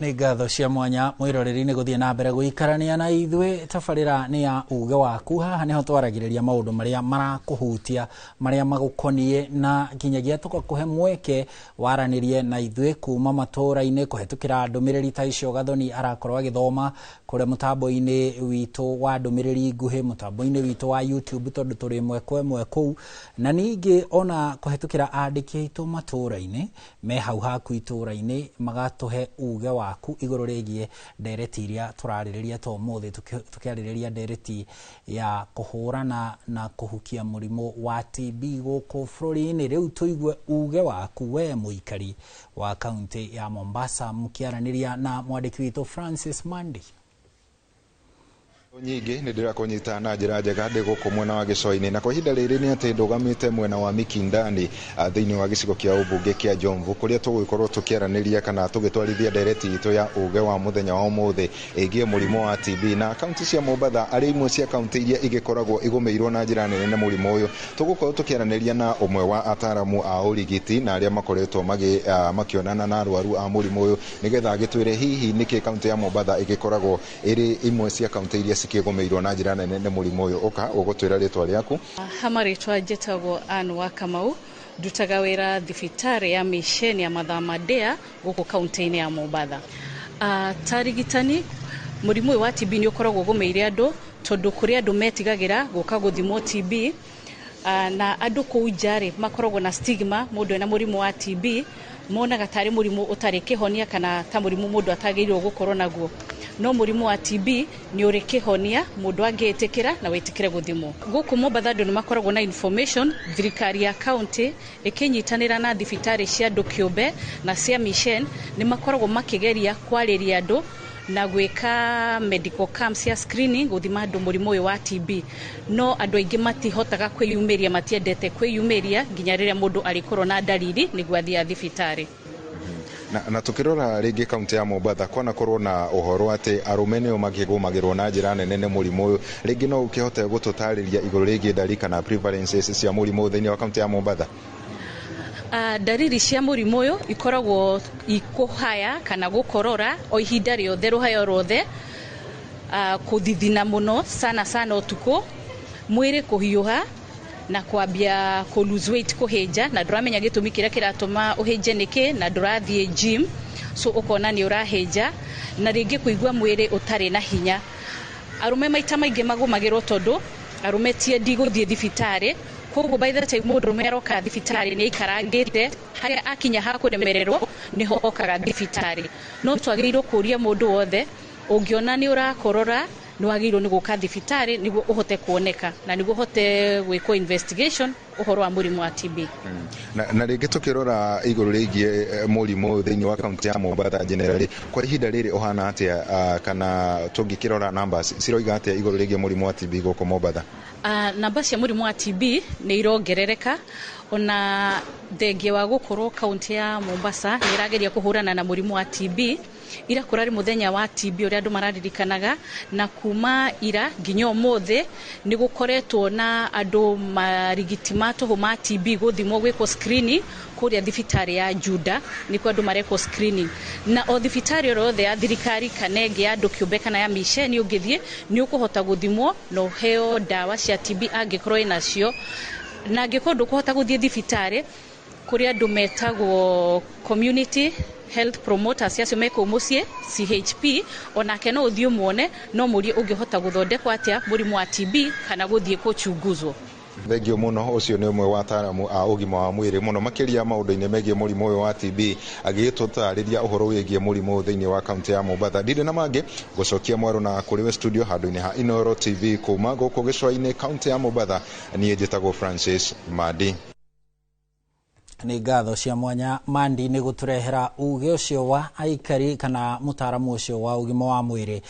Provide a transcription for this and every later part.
Nĩ ngatho cia mwanya mwĩroreri nĩ gũthiĩ na mbere gũikarania na ithuĩ. Tabarĩra nĩ ya Uge Waku. Haha nĩho twaragĩrĩria maũndũ marĩa marakũhutia, marĩa magũkoniĩ, na nginyagia tũgakũhe mweke waranĩrie na ithuĩ kuma matũũra-inĩ kũhetũkĩra ndũmĩrĩri ta icio Gathoni arakorwo agĩthoma kũrĩa mũtambo-inĩ witũ wa ndũmĩrĩri nguhĩ, mũtambo-inĩ witũ wa YouTube, tondũ tũrĩ ĩmwe kwa ĩmwe kũu, na ningĩ ona kũhetũkĩra andĩki aitũ matũũra-inĩ me hau haku itũũra-inĩ, magatũhe uge waku igũrũ rĩgiĩ ndereti iria tũrarĩrĩria ta ũmũthĩ, tũkĩarĩrĩria ndereti ya kũhũrana na kũhukia mũrimũ wa TB gũkũ bũrũri-inĩ. Rĩu tũigue uge waku we mũikari wa kaunti ya Mombasa, mũkĩaranĩria na mwandĩki witũ Francis Mandi. Nyingĩ nĩ ndĩrakũnyita na njĩra njega ndĩ gũkũ mwena wa gĩcũa-inĩ, na kwa ihinda rĩrĩ nĩ atĩ ndũgamĩte mwena wa Mikindani thĩinĩ wa gĩcigo kĩa ũmbunge kĩa Jomvu, kũrĩa tũgũgĩkorwo tũkĩaranĩria kana tũgĩtwarithia ndereti itũ ya uge wa mũthenya wa ũmũthĩ ĩgiĩ mũrimũ wa TB, na kaunti cia Mombatha arĩ imwe cia kaunti iria igĩkoragwo igũmĩirwo na njĩra nene nĩ mũrimũ ũyũ. Tũgũkorwo tũkĩaranĩria na ũmwe wa ataramu a ũrigiti na arĩa makoretwo makĩonana na arwaru a mũrimũ ũyũ, nĩgetha agĩtwĩre hihi nĩkĩ kaunti ya Mombatha ĩgĩkoragwo ĩrĩ imwe cia kaunti iria cikĩgũmĩirwo na njĩra nene nĩ mũrimũ ũyũ. Ũka ũgũtwĩra rĩtwa rĩaku. Ha marĩtwa njĩtagwo Ann wa Kamau, ndutaga wĩra thibitarĩ ya misheni ya Mathama Dea gũkũ kaunti-inĩ ya Mombatha. Ta arigitani, mũrimũ ũyũ wa TB nĩ ũkoragwo ũgũmĩire andũ, tondũ kũrĩ andũ metigagĩra gũka gũthimwo TB, na andũ kũu nja rĩ makoragwo na stigma mũndũ ena mũrimũ wa TB, monaga tarĩ mũrimũ ũtarĩ kĩhonia kana ta mũrimũ mũndũ atagĩrĩirwo gũkorwo naguo. No mũrimũ wa TB nĩ ũrĩ kĩhonia mũndũ angĩĩtĩkĩra na wĩtĩkĩre gũthimwo. Gũkũ Mombatha andũ nĩ makoragwo na information, thirikari ya county ĩkĩnyitanĩra na thibitarĩ cia andũ kĩũmbe na cia mission nĩ makoragwo makĩgeria kwarĩria andũ na gwĩka medical camps cia screening gũthima andũ mũrimũ ũyũ wa TB. No andũ aingĩ matihotaga kwĩyumĩria, matiendete kwĩyumĩria nginya rĩrĩa mũndũ arĩkorwo na ndariri nĩguo athiĩ thibitarĩ. Na tukirora rĩngĩ kaunti ya Mombatha kwanakorwo na ũhoro atĩ arũme nĩo makĩgũmagĩrwo na njĩra nene nĩ mũrimũ ũyũ, rĩngĩ no ũkĩhote gũtũtarĩria igũrũ rĩgiĩ ndari kana prevalences cia mũrimũ ũyũ thĩinĩ wa kaunti ya Mombatha? Ndariri cia mũrimũ ũyũ ikoragwo ikũhaya kana gũkorora o ihinda rĩothe, rũhayo ruothe, kũthithina mũno sana sana ũtukũ, mwĩrĩ kũhiũha na kwambia kũ lose weight, kũhĩnja, na ndũramenya gĩtũmi kĩrĩa kĩratũma ũhĩnje nĩkĩ, na ndũrathiĩ gym, so ũkona nĩ ũrahĩnja, na rĩngĩ kũigua mwĩrĩ ũtarĩ na hinya. Arũme maita maingĩ magũmagĩrwo tondũ arũme ti endi gũthiĩ thibitarĩ, koguo by the time mũndũrũme aroka thibitarĩ nĩ aikarangĩte, harĩa akinya ha kũremererwo nĩho okaga thibitarĩ. No twagĩrĩirwo kũria mũndũ wothe, ũngĩona nĩ ũrakorora nĩ wagĩrĩirwo nĩ gũka thibitarĩ nĩguo ũhote kuoneka na nĩguo ũhote gwĩkwo investigation ũhoro wa mũrimũ wa TB. Na rĩngĩ tũkĩrora igũrũ rĩgiĩ mũrimũ ũyũ thĩinĩ wa kaunti ya Mombatha generally, kwa ihinda rĩrĩ ũhana atĩa, kana tũngĩkĩrora numbers ciroiga atĩa igũrũ rĩgiĩ mũrimũ wa TB gũkũ Mombatha? Namba cia mũrimũ wa TB nĩ irongerereka, ona thengia wa gũkorwo kaunti ya Mombasa nĩ ĩrageria kũhũrana na mũrimũ wa TB. Ira kũrarĩ mũthenya wa TB ũrĩa andũ mararirikanaga, na kuma ira nginya ũmũthĩ nĩ gũkoretwo na andũ marigiti ma tũhũ ma TB gũthimwo, gwĩkwo screening kũrĩa thibitarĩ ya Juda, nĩkuo andũ marekwo screening. Na o thibitarĩ oro yothe ya thirikari kana ĩngĩ ya andũ kĩũmbe kana ya misheni ũngĩthiĩ nĩ ũkũhota gũthimwo na ũheo ndawa cia TB angĩkorwo wĩnacio. Na angĩkorwo ndũkũhota gũthiĩ thibitarĩ, kũrĩ andũ metagwo community health promoters, acio me kũu mũciĩ CHP, onake no ũthiĩ ũmuone, no mũrie ũngĩhota gũthondekwo atĩa mũrimũ wa TB kana gũthiĩ kũchunguzwo. Thengio mũno. Ũcio nĩ ũmwe wa ataramu a ũgima wa mwĩrĩ mũno makĩria maũndũ-inĩ megiĩ mũrimũ ũyũ wa TB, agĩgĩtũtarĩria ũhoro wĩgiĩ mũrimũ ũyũ thĩinĩ wa kaunti ya Mombatha. Ndirĩ na mangĩ, gũcokia mwarũ na kũrĩ we studio handũ-inĩ ha Inooro TV kuma gũkũ gĩcũa-inĩ kaunti ya Mombatha. Niĩ njĩtagwo Francis Mandi. Nĩ ngatho cia mwanya Mandi nĩ gũtũrehera uge ũcio wa aikari kana mũtaramu ũcio wa ũgima wa mwĩrĩ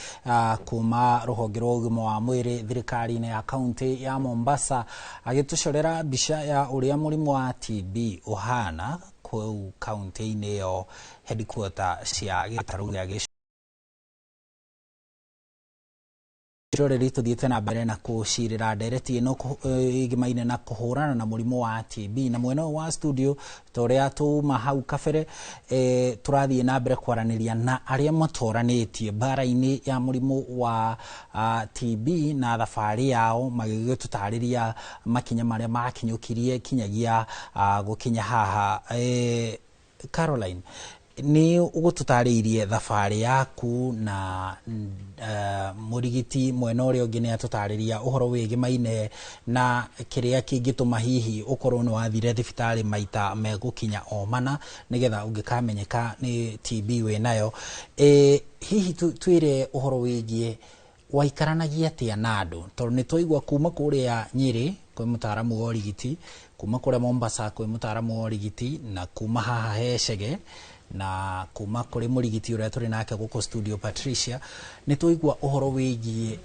kuma rũhonge rwa ũgima wa mwĩrĩ thirikari-inĩ ya kaunti ya Mombasa, agĩtũcorera mbica ya ũrĩa mũrimũ wa TB ũhana kũu kaunti-inĩ ĩyo, headquarter cia gĩtarũ gĩa Mwĩroreri, tũthiĩte na mbere na kũcirĩra ndereti ĩno ĩgimaine na kũhũrana na mũrimũ wa TB, na mwena ũyũ wa studio, ta ũrĩa tuma hau kabere, tũrathiĩ na mbere kwaranĩria na arĩa matoranĩtie mbara-inĩ ya mũrimũ wa TB na thabarĩ yao, magĩgĩtũtarĩria makinya marĩa makinyũkirie kinyagia gũkinya haha. Caroline, nĩ ũgũtũtarĩirie thabarĩ yaku, na mũrigiti mwena ũrĩa ũngĩ nĩ atũtarĩria ũhoro wĩgĩmaine na kĩrĩa kĩngĩtũma hihi ũkorwo nĩ wathire thibitarĩ maita megũkinya o mana nĩgetha ũngĩkamenyeka nĩ TB wĩnayo. Hihi twĩre ũhoro wĩgiĩ waikaranagia atĩa na andũ, tondũ nĩ twaigua kuma kũrĩa Nyĩrĩ kwĩ mũtaaramu wa ũrigiti, kuma kũrĩa Mombasa kwĩ mũtaaramu wa ũrigiti, na kuma haha he Chege, na kuma kũrĩ mũrigiti ũrĩa tũrĩ nake gũkũ studio, Patricia, nĩ twaigua ũhoro wĩgiĩ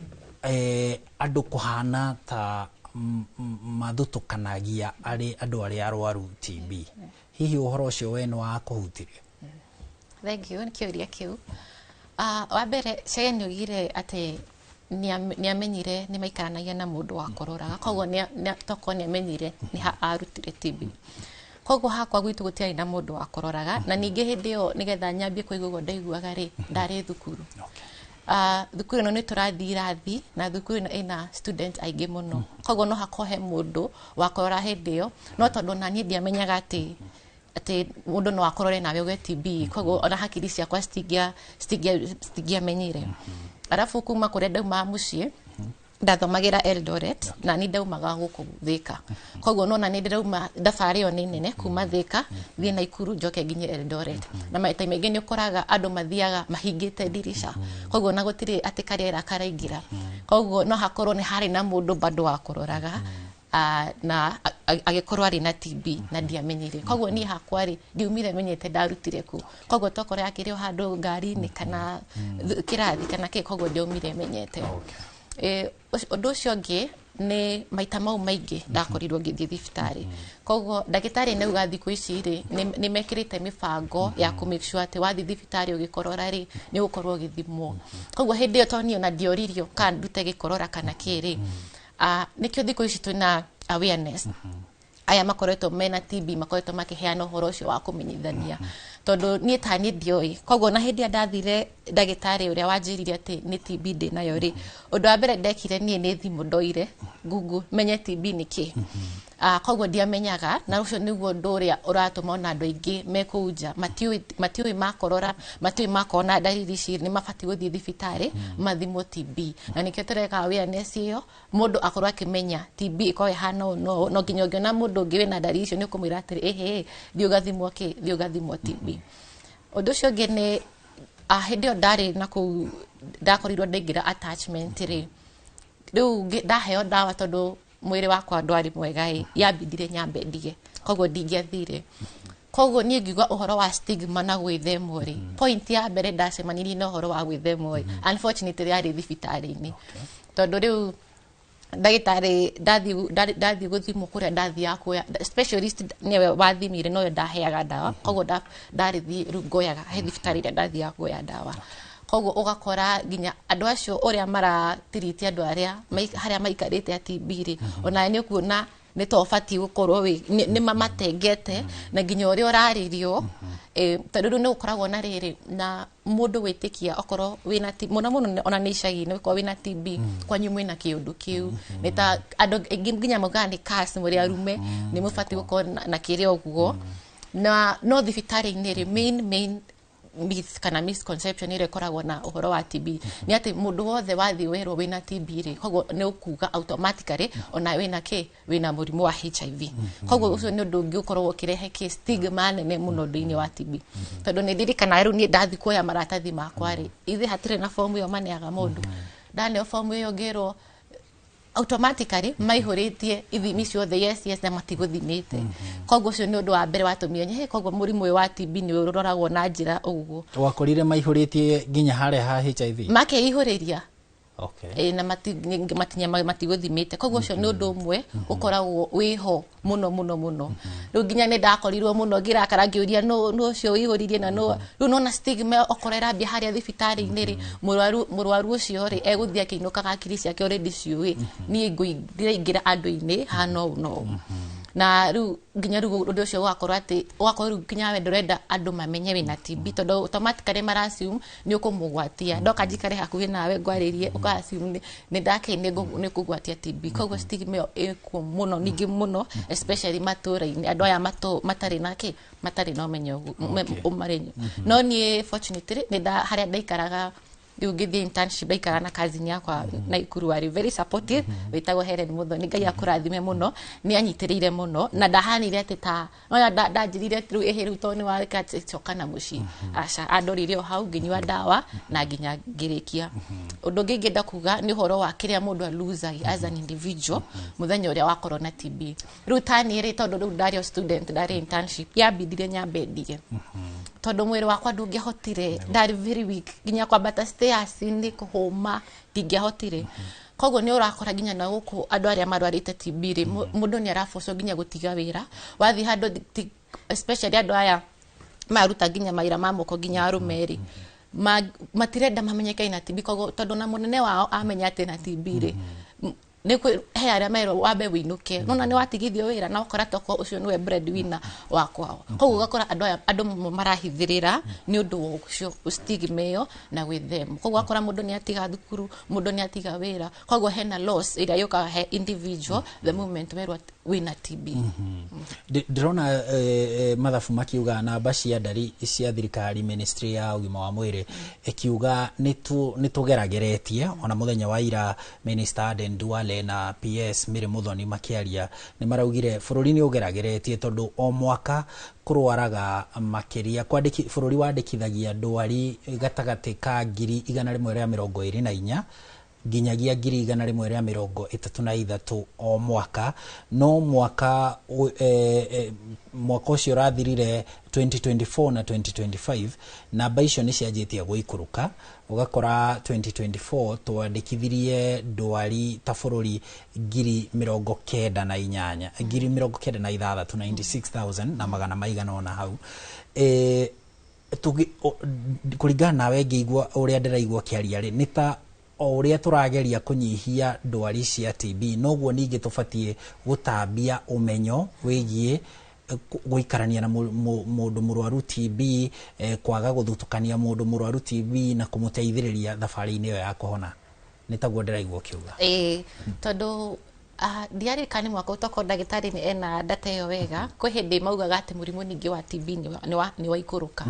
andũ kũhana ta mathutũkanagia arĩ andũ arĩa arwaru TB. Hihi ũhoro ũcio we nĩ wakũhutirie? Thank you nĩ kĩũria kĩu. Wa mbere, Chege nĩ augire atĩ nĩ amenyire nĩ maikaranagia na mũndũ wakororaga, koguo tokorwo nĩ amenyire nĩ ha arutire TB. Koguo hakwa gwitũ gũtiarĩ na mũndũ wakororaga, na ningĩ hĩndĩ ĩyo nĩgetha nyambie kũigua ũguo ndaiguaga rĩ, ndarĩ thukuru. Thukuru ĩno nĩ tũrathiĩ irathi, na thukuru ĩno ĩna student aingĩ mũno, koguo no hakorwo he mũndũ wakorora hĩndĩ ĩyo, no tondũ ona niĩ ndiamenyaga atĩ mũndũ no akorore nawe ũgĩe TB, koguo ona hakiri ciakwa citingĩamenyire. Arabu kuma kũrĩa ndaumaga mũciĩ, ndathomagĩra Eldoret, na ni ndaumaga gũkũ Thika, koguo nona nĩ ndĩrauma thabarĩ ĩyo nĩ nene, kuma Thika thiĩ Naikuru njoke nginye Eldoret, na maita maingĩ nĩ ũkoraga andũ mathiaga mahingĩte ndirica, koguo na gũtirĩ atĩ karĩera karaingĩra, koguo no hakorwo nĩ harĩ na mũndũ bado wakororaga na agĩkorwo arĩ na TB na ndiamenyire. Koguo niĩ hakwa rĩ, ndiumire menyete ndarutire kũ, koguo tokorwo yakĩrĩ o handũ ngari-inĩ kana kĩrathi kana kĩ, koguo ndiaumire menyete. Ũndũ ũcio ũngĩ nĩ maita mau maingĩ ndakorirwo ngĩthiĩ thibitarĩ, koguo ndagĩtarĩ nĩ auga thikũ ici rĩ, nĩ mekĩrĩte mĩbango ya kũ make sure atĩ wathiĩ thibitarĩ ũgĩkorora rĩ, nĩ ũgũkorwo ũgĩthimwo. Koguo hĩndĩ ĩyo to niĩ ona ndioririo kana ndute gĩkorora kana kĩ rĩ, nĩkĩo thikũ ici twĩna awareness. Aya makoretwo mena TB makoretwo makĩheana ũhoro ũcio wa kũmenyithania, tondũ niĩ ta niĩ ndioĩ. Koguo na hĩndĩ ĩrĩa ndathire ndagĩtarĩ ũrĩa wanjĩrire atĩ nĩ TB ndĩnayo rĩ, ũndũ wa mbere ndekire niĩ nĩ thimũ ndoire Google menye TB nĩ kĩ. Koguo ndiamenyaga, na ũcio nĩguo ũndũ ũrĩa ũratũma ona andũ aingĩ me kũu nja matiũĩ makorora, matiũĩ makorwo na ndariri ici nĩ mabatiĩ gũthiĩ thibitarĩ mathimwo TB. Na nĩkĩo tũreka awareness ĩyo, mũndũ akorwo akĩmenya TB ĩkoragwo ĩhana ũũ no ũũ, no nginya ũngĩona mũndũ ũngĩ wĩna ndariri icio nĩ ũkũmwĩra atĩrĩ, ĩhĩ, thiĩ ũgathimwo kĩ, thiĩ ũgathimwo TB. Ũndũ ũcio ũngĩ nĩ hĩndĩ ĩyo ndarĩ na kũu ndakorirwo ndaingĩra attachment rĩ, rĩu ndaheo ndawa, tondũ mwĩrĩ wakwa ndwarĩ mwega ĩ, yambindire nyambe ndige, koguo ndingĩathire. Koguo niĩ ngiuga ũhoro wa stigma na gwĩthemwo rĩ, point ya mbere ndacemanirie na ũhoro wa gwĩthemwo ĩ, unfortunately yarĩ thibitarĩ-inĩ, tondũ rĩu ndagĩtarĩ ndathiĩ gũthimwo kũrĩa ndathiaga kuoya, specialist nĩwe wathimire nowe ndaheaga ndawa, koguo ndarĩ thiĩ rĩu ngoyaga he thibitarĩ ĩrĩa ndathiaga kuoya ndawa. Koguo ũgakora nginya andũ acio ũrĩa maratiriti andũ arĩa harĩa maikarĩte a TB rĩ, ona nĩ ũkuona nĩ ta ũbatiĩ gũkorwo wĩ nĩ mamatengete, na nginya ũrĩa ũrarĩrio, tondũ rĩu nĩ gũkoragwo na rĩrĩ na mũndũ gwĩtĩkia okorwo wĩna mũno mũno ona nĩ icagi-inĩ, okorwo wĩna TB kwanyu mwĩna kĩũndũ kĩu, nĩ ta andũ aingĩ nginya maugaga nĩ curse, mũrĩ arume nĩ mũbatiĩ gũkorwo na kĩrĩa ũguo. Na no thibitarĩ-inĩ rĩ, main myth kana misconception ĩrĩa ĩkoragwo na ũhoro wa TB nĩ atĩ mũndũ wothe wathiĩ werwo wĩna TB rĩ, koguo nĩ ũkuga automatically ona wĩna kĩ, wĩna mũrimũ wa HIV. Koguo ũcio nĩ ũndũ ũngĩ ũkoragwo ũkĩrehe kĩ stigma nene mũno ũndũ-inĩ wa TB, tondũ nĩ ndirikanaga rĩu niĩ ndathiĩ kuoya maratathi makwa rĩ, ithuĩ hatirĩ na fomu ĩyo maneaga mũndũ, ndaneo fomu ĩyo ngĩrwo automatically maihũrĩtie ithimi ciothe, yes, na matigũthimĩte. Koguo ũcio nĩ ũndũ wa mbere watũmire nyehe, koguo mũrimũ ũyũ wa TB nĩ ũroragwo na njĩra ũguo. Wakorire maihũrĩtie nginya harĩa ha HIV? Makeihũrĩria. Na matigũthimĩte. Koguo ũcio nĩ ũndũ ũmwe ũkoragwo wĩho mũno mũno mũno. Rĩu nginya nĩ ndakorirwo mũno ngĩrakara, ngĩũria nũ ũcio wĩihũririe, na nũ rĩu nona stigma okorwo ĩrambia harĩa thibitarĩ-inĩ rĩ, mũrwaru ũcio rĩ egũthiĩ akĩinũkaga akiri ciake already ciũĩ niĩ ndĩraingĩra andũ-inĩ hana ũũ na ũũ. Na rĩu nginya rĩu ũndũ ũcio ũgakorwo atĩ ũgakorwo rĩu nginya we ndũrenda andũ mamenye wĩna TB, tondũ automatically mara assume nĩ ũkũmũgwatia. Ndoka njikare hakuhĩ nawe ngwarĩrie, ũka assume nĩ ndake nĩ kũgwatia TB. Koguo stigma ĩyo ĩkuo mũno, ningĩ mũno especially matũra-inĩ, andũ aya matarĩ na kĩ, matarĩ na ũmenyo ũmarĩ. No niĩ fortunately nĩ harĩa ndaikaraga rĩu ngĩthiĩ internship, ndaikara na cousin yakwa Naikuru warĩ very supportive, wĩtagwo Helen Muthoni. Ngai akũrathime mũno, nĩ anyitĩrĩire mũno na ndahanire atĩ ta oya ndanjĩrire rĩu ĩhĩ rĩu tondũ nĩ wareka coka na mũciĩ. Aca, andorire o hau ngĩnyua ndawa na nginya ngĩrĩkia. Ũndũ ũngĩ ingĩenda kuga nĩ ũhoro wa kĩrĩa mũndũ aluzagi as an individual mũthenya ũrĩa wakorwo na TB. Rĩu ta niĩ rĩ, tondũ rĩu ndarĩ o student, ndarĩ internship, yambindire nyambe ndige tondũ mwĩrĩ wakwa ndũngĩahotire, ndarĩ very weak, nginya kwambata stairs nĩ kũhũma ndingĩahotire. Koguo nĩ ũrakora nginya na gũkũ andũ arĩa marwarĩte TB rĩ, mũndũ nĩ arabocwo nginya gũtiga wĩra. Wathiĩ handũ especially andũ aya maruta nginya mawĩra ma moko, nginya arũme rĩ, matirenda mamenyeke na TB. Koguo tondũ na mũnene wao amenya atĩ na TB rĩ, nĩ he arĩa merwo wambe wĩinũke, nona nĩ watigithio wĩra na ũkora toko ũcio nĩwe breadwinner wa kwao. Koguo ũgakora andũ aya andũ marahithĩrĩra nĩ ũndũ wa ũcio stigma ĩyo na gwĩthema. Koguo ũgakora mũndũ nĩ atiga thukuru, mũndũ nĩ atiga wĩra. Koguo hena loss ĩrĩa yũkaga he individual the moment werwo wĩna TB. Ndĩrona mathabu makiuga, namba cia ndari cia thirikari, ministry ya ũgima wa mwĩrĩ ĩkiuga nĩ tũgerageretie. Ona mũthenya wa ira Minister Aden Duale na PS Mary Muthoni makĩaria nĩ maraugire bũrũri nĩ ũgerageretie, tondũ o mwaka kũrwaraga makĩria kwandĩki bũrũri wandĩkithagia ndwari gatagatĩ ka 124,000 nginyagia 133,000 o mwaka. No mwaka mwaka ũcio ũrathirire 2024 na 2025 namba icio nĩ cianjĩtie gũikũrũka. Ũgakora 2024 twandĩkithirie ndwari ta bũrũri 98,000, 96,000, 96,000 na magana maigana ũna hau. Kũringana nawe, ngĩigua ũrĩa ndĩraigua ũkĩaria rĩ, nĩ ta o ũrĩa tũrageria kũnyihia ndwari cia TB, noguo ningĩ tũbatiĩ gũtambia ũmenyo wĩgiĩ gũikarania na mũndũ mũrwaru TB, kwaga gũthutũkania mũndũ mũrwaru TB na kũmũteithĩrĩria thabarĩ-inĩ ĩyo ya kũhona. Nĩ taguo ndĩraigua ũkiuga? Ĩĩ, tondũ ndiarĩ kana nĩ mwaka ũtokorwo ndagĩtarĩ nĩ ena data ĩyo wega, kwĩ hĩndĩ maugaga atĩ mũrimũ ningĩ wa TB nĩ waikũrũka,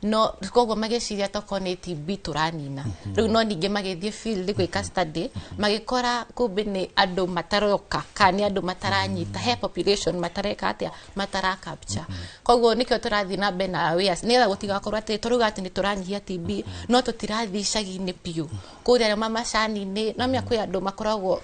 no koguo magĩciria tokorwo nĩ TB tũranina rĩu. No ningĩ magĩthiĩ field gwĩka study, magĩkora kumbe nĩ andũ mataroka kana nĩ andũ mataranyita he population matareka atĩa, matara capture. Koguo nĩkĩo tũrathiĩ na mbere na awareness, nĩgetha gũtigakorwo atĩ tũrauga atĩ nĩ tũranyihia TB no tũtirathiĩ icagi-inĩ biũ kũrĩa mamacani-inĩ. No mĩa kwĩ andũ makoragwo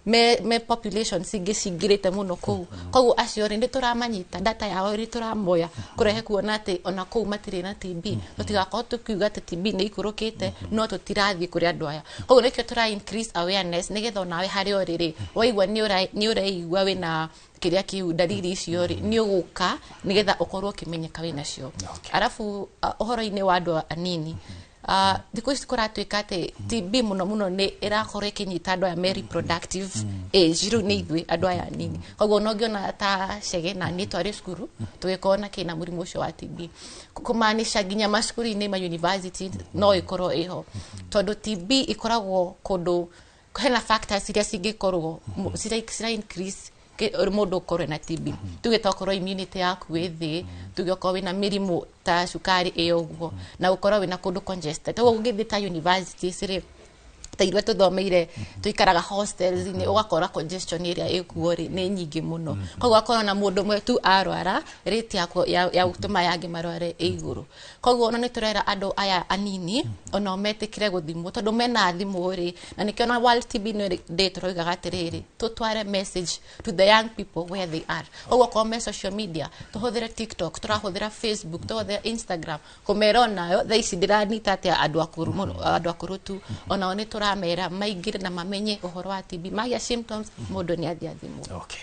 me population cingĩ cingĩrĩte mũno kũu. Koguo acio rĩ, nĩ tũramanyita, data yao nĩ tũramoya kũrehe kuona atĩ ona kũu matirĩ na TB. Tũtigakorwo tũkiuga atĩ TB nĩ ikũrũkĩte no tũtirathiĩ kũrĩ andũ aya. Koguo nĩkĩo tũra increase awareness, nĩgetha onawe harĩa ũrĩ rĩ, waigua nĩ ũreigua wĩna kĩrĩa kĩu, ndariri icio rĩ, nĩ ũgũka nĩgetha ũkorwo ũkĩmenyeka wĩnacio. Arabu ũhoro-inĩ wa andũ anini, thikũ ici kũratuĩka atĩ TB mũno mũno nĩ ĩrakorwo ĩkĩnyita andũ aya me reproductive age. Rĩu nĩ ithuĩ andũ aya anini. Koguo ona ũngĩona ta Chege na niĩ twarĩ cukuru tũgĩkorwo na kĩna mũrimũ ũcio wa TB, kũmaanisha nginya macukuru-inĩ ma university no ĩkorwo ĩho, tondũ TB ĩkoragwo kũndũ hena factors iria cingĩkorwo cira increase mũndũ ũkorwo na TB. Tuge tokorwo immunity yaku ĩ thĩ, tuge okorwo wĩna mĩrimũ ta cukari ĩ ũguo, na gũkorwo wĩna kũndũ congested. Koguo ũngĩthiĩ ta universities rĩ, ta iria tũthomeire tũikaraga hostels-inĩ, ũgakora congestion ĩrĩa ĩkuo rĩ nĩ nyingĩ mũno. Koguo ũgakora na mũndũ ũmwe tu arwara, rate ya gũtũma aya angĩ marware ĩ igũrũ. Koguo ona nĩ tũrera andũ aya anini onao metĩkĩre gũthimwo, tondũ mena thimũ rĩ, na nĩkĩo na World TB Day tũroigaga atĩrĩrĩ, tũtware message to the young people where they are. Koguo okorwo me social media, tũhũthĩre TikTok, tũrahũthĩra Facebook, tũhũthĩre Instagram, kũmera onayo thaa ici ndĩranyita atĩa andũ akũrũ mũno, andũ akũrũ tu onao nĩ tũra Tũramera maingĩre na mamenye ũhoro wa TB. Magĩa symptoms, mũndũ nĩ athiĩ athimwo. Okay.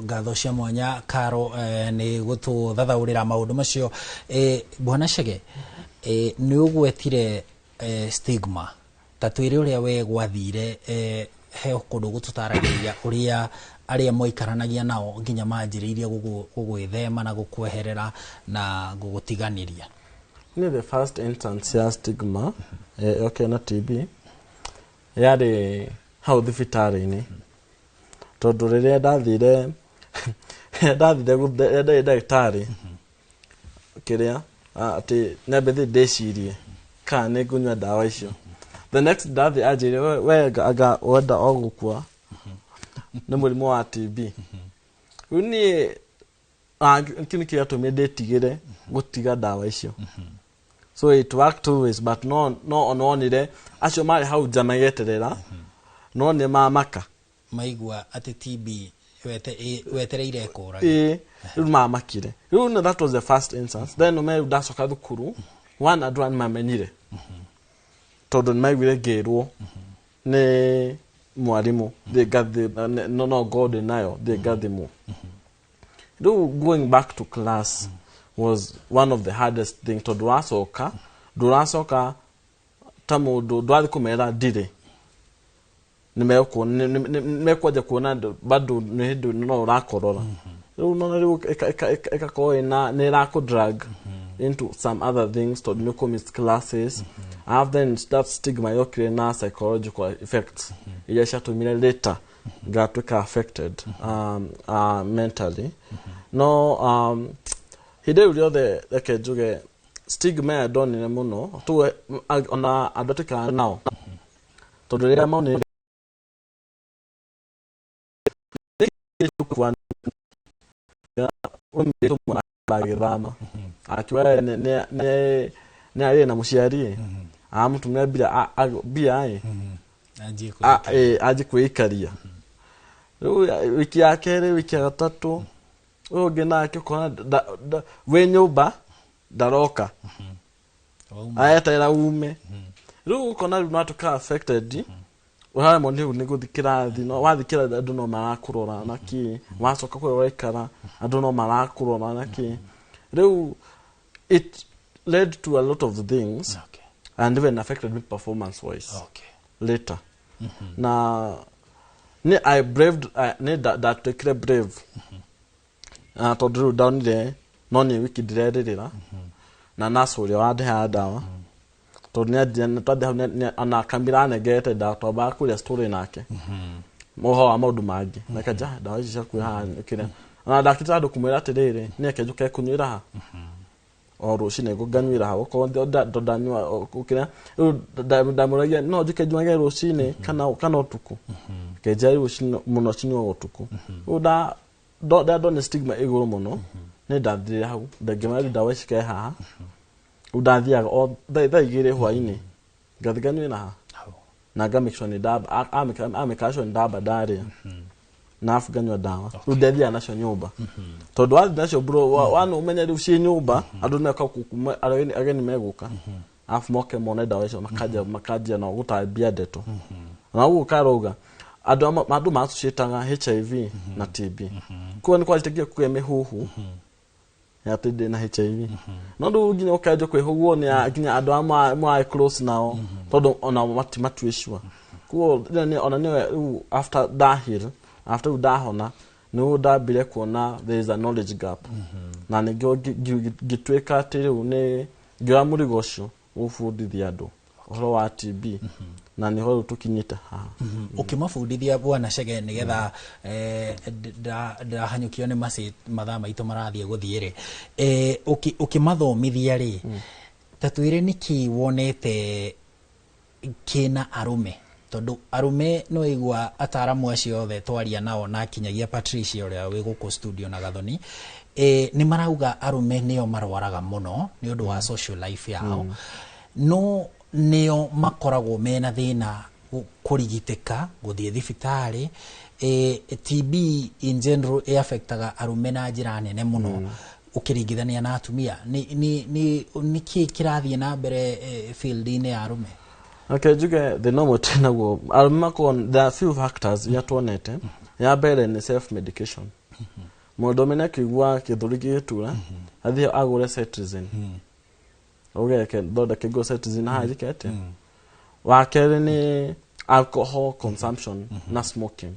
Ngatho cia mwanya, Karo, nĩ gũtũthathaũrĩra maũndũ macio. Bwana Chege, nĩ ũgwetire stigma. Ta twĩre ũrĩa we gwathire, he kũndũ gũtũtaragĩria ũrĩa arĩa mwaikaranagia nao nginya manjĩrĩirie gũgwĩthema na gũkweherera na gũgũtiganĩria. Nĩ the first instance ya stigma, okay, na TB yarĩ hau thibitarĩ-inĩ, tondũ rĩrĩa ndathire ndarĩ ndagĩtarĩ kĩrĩa atĩ nyambe thiĩ ndĩcirie kana nĩ ngũnyua ndawa icio. The next ndathiĩ anjĩrire, "We anga wenda o gũkua nĩ mũrimũ wa TB." Rĩu niĩ kĩu nĩkĩo gĩatũmire ndĩtigĩre gũtiga ndawa icio. So it worked two ways, but no ononire acio marĩ hau nja magĩeterera no nĩ mamaka. Maigua atĩ TB wetereire ĩkũrage. Ĩĩ, rĩu mamakire. Rĩu no, that was the first instance. Then rĩu ndacoka thukuru, one, andũ aya nĩmamenyire tondũ nĩmaiguire ngĩrwo nĩ mwarimũ thiĩ ngathi no ngorwo ndĩ nayo, thiĩ ngathimwo. Rĩu going back to class was one of the hardest thing, tondũ wacoka ndũracoka ta mũndũ ndwathi kũmera ndirĩ, nĩmekwanja kuona bado nĩ hĩndĩ no ũrakorora. Rĩu nona rĩu ĩkakorwo ĩna nĩ ĩrakũ drag into some other things, tondũ nĩ ũkũ classes. Alafu then that stigma yokire na psychological effects iria ciatũmire later ngatuĩka affected mentally. No hĩndĩ ĩyo rĩothe, reke njuge stigma ĩyo ndonire mũno tuge ona andũ atũikaraga nao, tondũ rĩrĩa monire agĩthama akiuga nĩ arĩ na mũciari amũtũmĩra mbia ĩ Anjie anjie kwĩikaria. Rĩu wiki ya kerĩ, wiki ya gatatũ, ũyũ ũngĩ nake ũkona wĩ nyũmba ndaroka. Wauma. Aeterera ume. Rĩu ũkona rĩu nwatuĩka affected, ũraremwo nĩ rĩu nĩ gũthiĩ kĩrathi. No wathiĩ kĩrathi andũ no marakũrora na kĩ, wacoka kũrĩa ũraikara andũ no marakũrora na kĩ. Rĩu it led to a lot of things and even affected me performance wise later. Na nĩ I braved, nĩ ndatuĩkire brave, tondũ rĩu ndonire no nĩ wiki ndĩrerĩrĩra na nurse ũrĩa wandehaga ndawa, tondũ nĩ twathiĩ hau ona kamira anengerete ndawa, twambaga kũrĩa story nake ũhoro wa maũndũ mangĩ na kanja ndawa ici ciaku haha kĩrĩa ona ndakĩte andũ kũmwĩra atĩrĩrĩ, nĩ eke njũke kũnyuĩra ha o rũcinĩ nganyuĩra hau okorwo ndanyua kĩrĩa. Rĩu ndamũragia no njũke njuage rũcinĩ kana ũtukũ, kenjia rĩu rũcinĩ mũno cinyuagwo ũtukũ. Rĩu ndona stigma igũrũ mũno, nĩ ndathire hau ndangĩmera rĩu ndawa ici ke haha. Rĩu ndathiaga o thaa 2 hwainĩ ngathi nganyuĩra ha Hau. Na nga make sure nĩ ndamba amĩka sure nĩ ndamba ndarĩa na afu nganyua ndawa. Rĩu ndathiaga nacio nyũmba, tondũ wathiĩ nacio bro wana ũmenye rĩu ciĩ nyũmba andũ nĩmeka ageni megũka arabu moke mone ndawa icio, makanjia na gũtambia ndeto na ũguo karauga andũ andũ maassociataga HIV na TB. Koguo nĩ kwanjĩtie kũgĩa mĩhuhu ya atĩ ndĩ na HIV, no rĩu nginya ũkanjia kwĩhũgwo nĩ nginya andũ a mwarĩ close nao, tondũ ona matimatue sure. Koguo rĩrĩa ona nĩwe rĩu after ndaheal, after rĩu ndahona, nĩguo ndambire kuona there is a knowledge gap, na nĩkĩo ngĩtuĩka atĩ rĩu nĩ ngĩoya mũrigo ũcio gũbundithia andũ ũhoro wa TB, na nĩho rĩu tũkinyĩte haha. Ũkĩmabundithia, bwana Chege, nĩgetha ndahanyũkio nĩ mathaa maitũ marathiĩ gũthiĩ rĩ, ũkĩmathomithia rĩ, ta twĩre nĩkĩ wonete kĩna arũme, tondũ arũme no igua ataramu acio othe twaria nao na kinyagia Patricia ũrĩa wĩ gũkũ studio na Gathoni, nĩ marauga arũme nĩo marwaraga mũno nĩ ũndũ wa social life yao, no nĩo makoragwo mena thĩna kũrigitĩka gũthiĩ thibitarĩ. TB in general ĩaffectaga arũme na njĩra nene mũno ũkĩringithania na atumia. Nĩ kĩ kĩrathiĩ na mbere field-inĩ ya arũme? Okay, njuge thĩna ũmwe twĩ naguo arũme makoragwo, there are few factors iria tuonete. Ya mbere nĩ self medication. Mũndũ ũmwe nĩakĩigua gĩthũri gĩgĩtura, athiĩ agũre cetirizine, ũgeke thondeke ngũ cetirizine haha njĩke atĩa. Wa kerĩ nĩ alcohol consumption na smoking.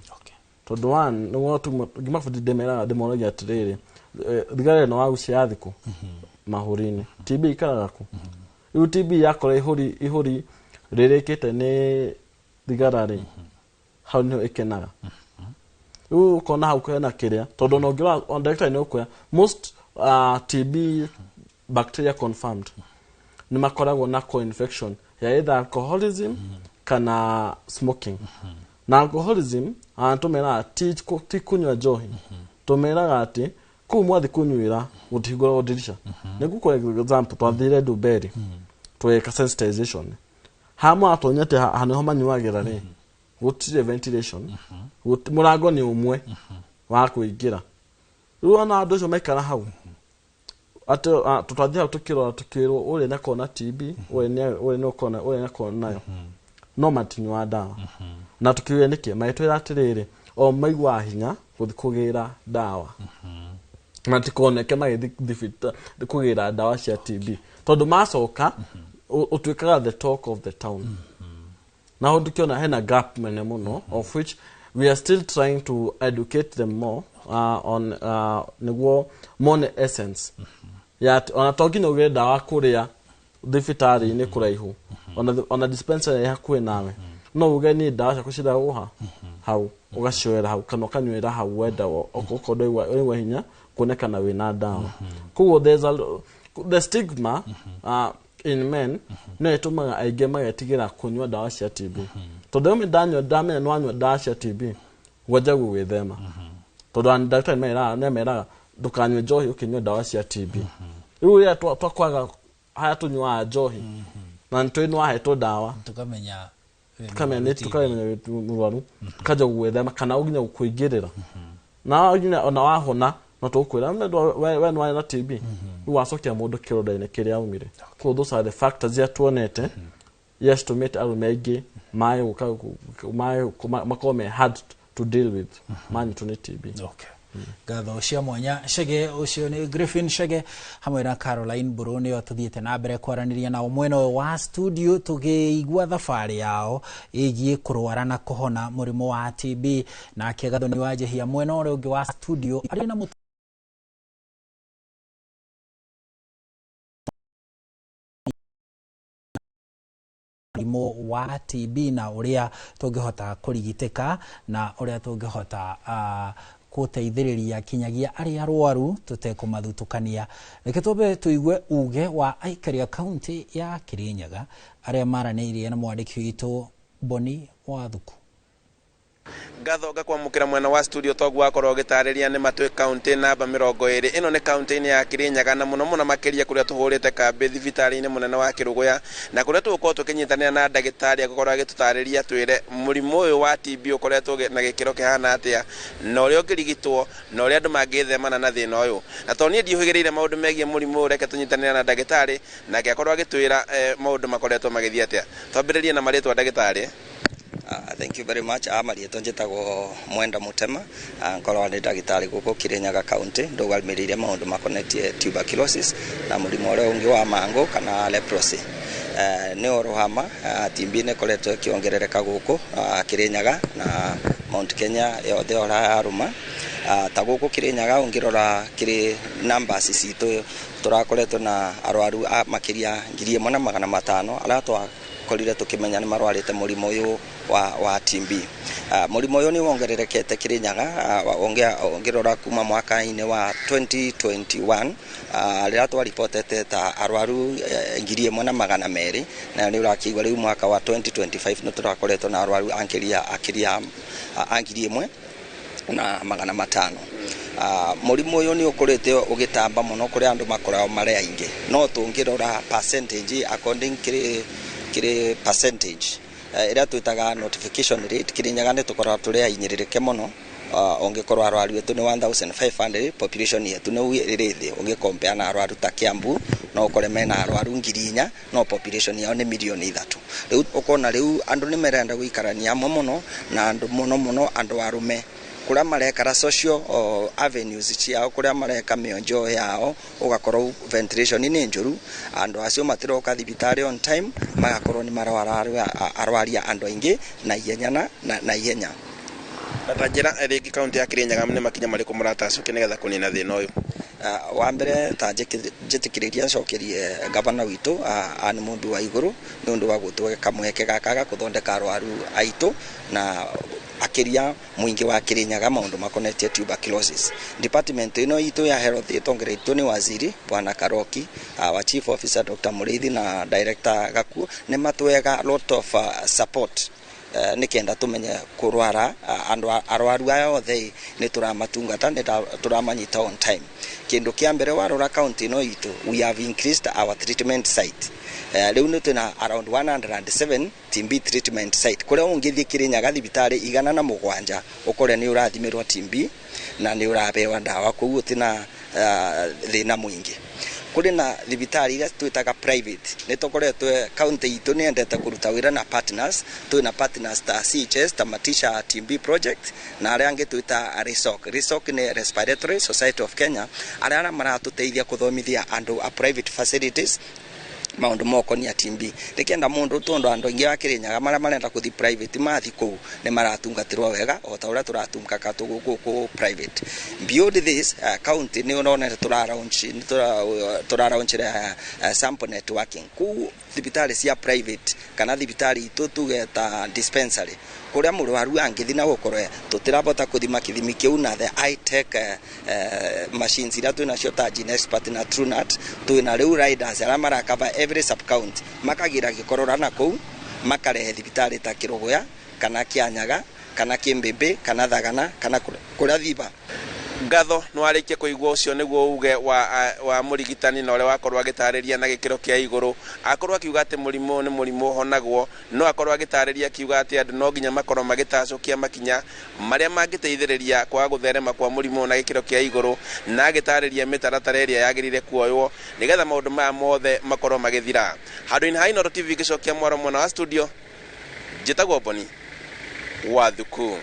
Tondũ one nĩguo ngima bũthi ndĩmeraga, ndĩmoragia atĩrĩrĩ, thigara ĩno wagucia ya thikũ mahũri-inĩ, TB ikaraga kũ? Rĩu TB yakora ihũri, ihũri rĩrĩkĩte nĩ thigara rĩ, hau nĩho ĩkenaga. Rĩu ũkona hau hena kĩrĩa, tondũ ona ũngĩrora on ndagĩtarĩ nĩ ũkuoya most TB bacteria confirmed nĩ makoragwo na co-infection ya either alcoholism kana smoking. Na alcoholism tũmeraga ti kũnyua njohi, tũmeraga atĩ kũu mwathi kũnyuĩra gũtihingũragwo ndirica. Nĩ ngũkũhe example, twathire Ndumberi tweka sensitization, haha mũratonyete haha nĩho manyuagĩra rĩ, gũtirĩ ventilation, mũrango nĩ ũmwe wa kũingĩra. Rĩu ona andũ acio maikara hau atĩ tũtwathiĩ hau tũkĩrora, tũkĩrwo ũrĩa nĩakorwo na TB, ũrĩa nĩũkorwo ũrĩa nĩakorwo nayo, no matinyuaga ndawa. Na tũkiuga nĩkĩ, magĩtwĩra atĩrĩrĩ, o maiguaga hinya gũthiĩ kũgĩra ndawa, matikoneke magĩthiĩ thibitarĩ kũgĩra ndawa cia TB, tondũ macoka ũtuĩkaga the talk of the town. Na hau ndĩkĩona hena gap mene mũno, of which we are still trying to educate them more on nĩguo mone essence ya atĩ ona to nginya ũgĩre ndawa kũrĩa thibitarĩ-inĩ kũraihu, ona dispensary ĩ hakuhĩ nawe, no uge niĩ ndawa ciaku ciragũha hau, ũgacioera hau kana ũkanyuĩra hau wenda, okorwo ndũraigua hinya kuonekana wĩna ndawa. Koguo there's the stigma in men no ĩtũmaga aingĩ magetigĩra kũnyua ndawa cia TB, tondũ rĩmwe ndanyua, ndamenya nĩwanyua ndawa cia TB, ngwanja gũgwĩthema, tondũ ndagĩtarĩ nĩmeraga ndũkanyue njohi ũkĩnyua ndawa cia TB. Rĩu rĩrĩa twakwaga haya tũnyuaga njohi na nĩtũĩ nĩwahetwo ndawa, tukamenya wĩ tukamenya mũrwaru nĩ TB. Tukamenya wĩ mũrwaru, tukanja gũgwĩthema kana nginya gũkũingĩrĩra na nginya ona wahona no tũgũkwĩra, we nĩwarĩ na TB." Rĩu wacokia mũndũ kĩronda-inĩ kĩrĩa aumire. Koguo those are the factors iria tuonete iria citũmĩte arũme aingĩ mage gũka mage makorwo me hard to deal with manyitwo nĩ TB. Okay. Ngatho cia mwanya Chege. Ũcio nĩ Griffin Chege hamwe na Caroline Mburu, nĩo tũthiĩte na mbere kwaranĩria nao mwena ũyũ wa studio, tũkĩigua thabarĩ yao ĩgiĩ kũrwara na kũhona mũrimũ wa TB. Nake Gathoni wa Njehia mwena ũrĩa ũngĩ wa studio arĩ na mũrimũ wa TB na ũrĩa tũngĩhota kũrigitĩka na ũrĩa tũngĩhota gũteithĩrĩria kinyagia arĩa arwaru tũtekũmathutũkania. Reke twambe tũigue uge wa aikari a kaunti ya Kirinyaga arĩa maranĩirie na mwandĩki witũ Boni Wathuku. Ngatho ngakwamũkĩra mwena wa studio. Toguo wakorwo ũgĩtarĩria nĩ matwĩ kaunti namba 20, ĩno nĩ kaunti-inĩ ya Kirinyaga, na mũno mũno makĩria kũrĩa tũhũrĩte kambĩ thibitarĩ-inĩ mũnene wa Kĩrũgũya, na kũrĩa tũgũkorwo tũkĩnyitanĩra na ndagĩtarĩ agũkorwo agĩtũtarĩria twĩre mũrimũ ũyũ wa TB ũkoretwo na gĩkĩro kĩhana atĩa, na ũrĩa ũngĩrigitwo, na ũrĩa andũ mangĩthemana na thĩna ũyũ. Na tondũ niĩ ndiũhĩgĩrĩire maũndũ megiĩ mũrimũ ũyũ, reke tũnyitanĩre na ndagĩtarĩ nake akorwo agĩtwĩra maũndũ makoretwo magĩthiĩ atĩa. Twambĩrĩrie na marĩtwa, ndagĩtarĩ. Thank you very much. Marĩtwa njĩtagwo Mwenda Mutema. Ngoragwo ndĩ ndagĩtarĩ gũkũ Kirinyaga County, ndũgamĩrĩire maũndũ makonetie tuberculosis na mũrimũ ũrĩa ũngĩ wa mangũ kana leprosy. Nĩ ũhoro wa ma, TB nĩ ĩkoretwo ĩkĩongerereka gũkũ Kirinyaga na Mount Kenya yothe ũrĩa yarũma. Ta gũkũ Kirinyaga, ũngĩrora kĩrĩ numbers citũ, tũrakoretwo na arwaru a makĩria 1500 arĩa twakorire tũkĩmenya nĩ marwarĩte mũrimũ ũyũ wa TB. Mũrimũ ũyũ nĩ wongererekete Kirinyaga, ũngĩrora kuma mwaka-inĩ wa 2021, rĩrĩa twaribotete ta arwaru 1200, na nĩ ũrakĩigua rĩu mwaka wa 2025 nĩ tũrakoretwo na arwaru akĩria akĩria a 1500. Mũrimũ ũyũ nĩ ũkũrĩte ũgĩtamba mũno kũrĩa andũ makoragwo marĩ aingĩ, no tũngĩrora percentage according kĩrĩ percentage ĩrĩa twĩtaga notification rate, Kirinyaga nĩ tũkoragwo tũrĩ ainyĩrĩrĩke mũno. Ũngĩkorwo arwaru etu nĩ 1500, population yetu nĩ ĩrĩ thĩ ũngĩkompea na arwaru ta Kiambu. No ũkore mena arwaru 4,000 no population yao nĩ 3 million. Rĩu ũkona rĩu andũ nĩ merenda gũikarania hamwe mũno, na andũ mũno mũno andũ arũme kũrĩa marekara social avenues ciao, kũrĩa mareka mĩonjo yao, ũgakorwo ventilation nĩ njũru, andũ acio matiroka thibitarĩ on time, magakorwo nĩ marwara arwaria andũ aingĩ na ihenya na ihenya. Na ta njĩra rĩngĩ, kaunti ya Kirinyaga nĩ makinya marĩkũ mũratacũkia nĩgetha kũnina thĩna ũyũ? Wa mbere, ta njĩtĩkĩrĩria ncokerie gavana witũ Anne Mũmbi wa Igũrũ nĩ ũndũ wa gũtũhe kamweke gaka ga gũthondeka arwaru aitũ na akĩria mũingĩ wa Kirinyaga maũndũ makonetie tuberculosis. Department ĩno itũ ya health ĩtongoretio nĩ waziri Bwana Karoki, wa chief officer Dr. Mũrĩithi na director Gakuo, nĩ matwega lot of support nĩ kenda tũmenye kũrwara andũ arwaru aya othe nĩ tũramatungata, nĩ tũramanyita on time. Kĩndũ kĩa mbere, warora county ĩno itũ, we have increased our treatment site. Rĩu nĩ twĩna around 107 TB treatment site kũrĩa ũngĩthiĩ Kirinyaga thibitarĩ 107 ũkore nĩ ũrathimĩrwo TB na nĩ ũrahewa ndawa kũu, ũtina thĩna mũingĩ. Kũrĩ na thibitarĩ iria twĩtaga private, nĩ tũkoretwo county itũ nĩ endete kũruta wĩra na partners. Twĩna partners ta CHS, ta Matisha TB project, na arĩa angĩ twĩta RESOC. RESOC nĩ Respiratory Society of Kenya, arĩa maratũteithia kũthomithia andũ a private facilities maundu mokonia TB, nikenda mundu, tondu andu aingi a Kirinyaga maria marenda kuthi private mathi kuu ni maratungatirwo wega o ta uria turatungaga guku private. Beyond this, county ni uronete tura launch sample networking ku thibitari cia private kana thibitari itu tuge ta dispensary kuria murwaru angithi na gukorwo tutirabota kuthima kithimi kiu na the high tech machines iria twinacio ta GeneXpert na Truenat. Twina riu riders aria marakava every sub county, makagira gikorora na kuu makarehe thibitari ta Kiruguya kana Kianyaga kana Kimbimbi kana Thagana kana kuria Thiba. Ngatho nĩ warĩkia kũigua, ũcio nĩguo uge wa mũrigitani na ũrĩa wakorwo agĩtarĩria na gĩkĩro kĩa igũrũ, akorwo akiuga atĩ mũrimũ nĩ mũrimũ ũhonagwo, no akorwo agĩtarĩria akiuga atĩ andũ no nginya makorwo magĩtacũkia makinya marĩa mangĩteithĩrĩria kwaga gũtherema kwa mũrimũ na gĩkĩro kĩa igũrũ, na agĩtarĩria mĩtaratara ĩrĩa yagĩrĩire kuoywo nĩgetha maũndũ maya mothe makorwo magĩthira. Handũ-inĩ ha Inooro TV ngĩcokia mwaro mwena wa studio, njĩtagwo Boni wa Thuku.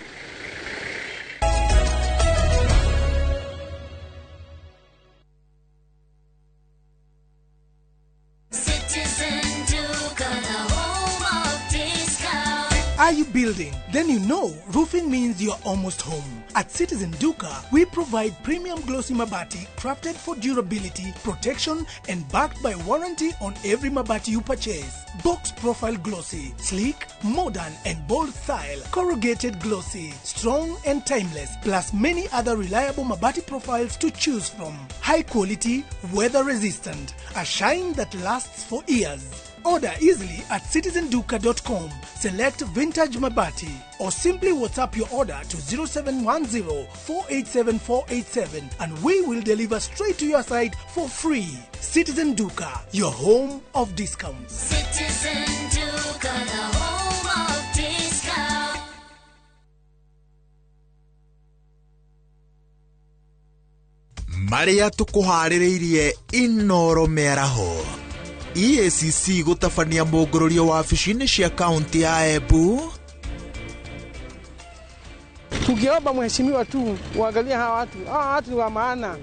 Citizen Duka, the home of discount. Are you building? Then you know roofing means you're almost home. At Citizen Duka, we provide premium glossy mabati crafted for durability, protection, and backed by warranty on every mabati you purchase. Box profile glossy, sleek, modern, and bold style. Corrugated glossy, strong and timeless, plus many other reliable mabati profiles to choose from. High quality, weather resistant, a shine that lasts for years. Order easily at citizenduka.com. Select Vintage Mabati or simply WhatsApp your order to 0710 487 487 and we will deliver straight to your site for free. Citizen Duka, your home of discounts. Citizen Duka, the home of discount. Marĩa tũkũharĩrĩirie Inoro mĩaraho: EACC gũtabania mũngũrũrio wabici-inĩ cia kaunti ya Embu. Tukiomba mheshimiwa tu uangalie hawa watu ni wa maana.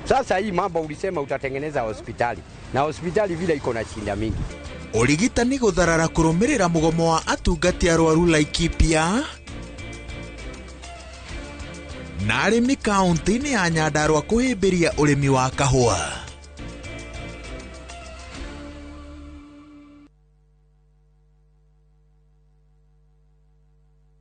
Sasa hii mambo ulisema utatengeneza hospitali na hospitali vile iko na shinda mingi. Ũrigitani gũtharara kũrũmĩrĩra mũgomo wa atungati arwaru Laikipia, na arĩmi kaunti-inĩ ya Nyandarua kũhĩmbĩria ũrĩmi wa kahũa.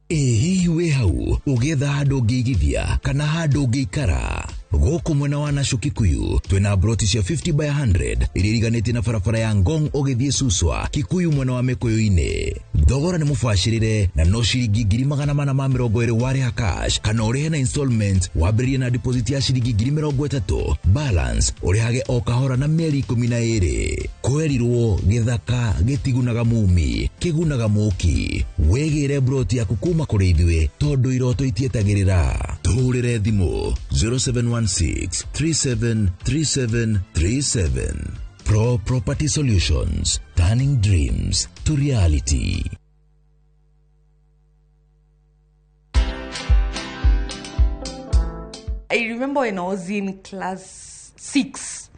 Ĩ hihi wĩ hau ũgĩetha handũ ũngĩigithia kana handũ ũngĩikara gũkũ mwena wa Nasho Kikuyu? Twĩna broti cia 50 by 100 iria iriganĩtie na barabara ya Ngong ũgĩthiĩ Suswa Kikuyu mwena wa Mĩkũyũ-inĩ. Thogora nĩ mũbacĩrĩre na no ciringi 420,000 warĩha cash, kana ũrĩhe na installment wambĩrĩrie na deposit ya ciringi 30,000, balance ũrĩhage o kahora na mĩeri 12. Kwerirwo gĩthaka gĩtigunaga mumi, kĩgunaga mũki. Wĩgĩre broti yaku kuma kũrĩ ithuĩ tondũ iroto itietagĩrĩra. Tũhũrĩre thimũ 0716 373737. Pro Property Solutions, turning dreams to reality. I remember when I was in class 6,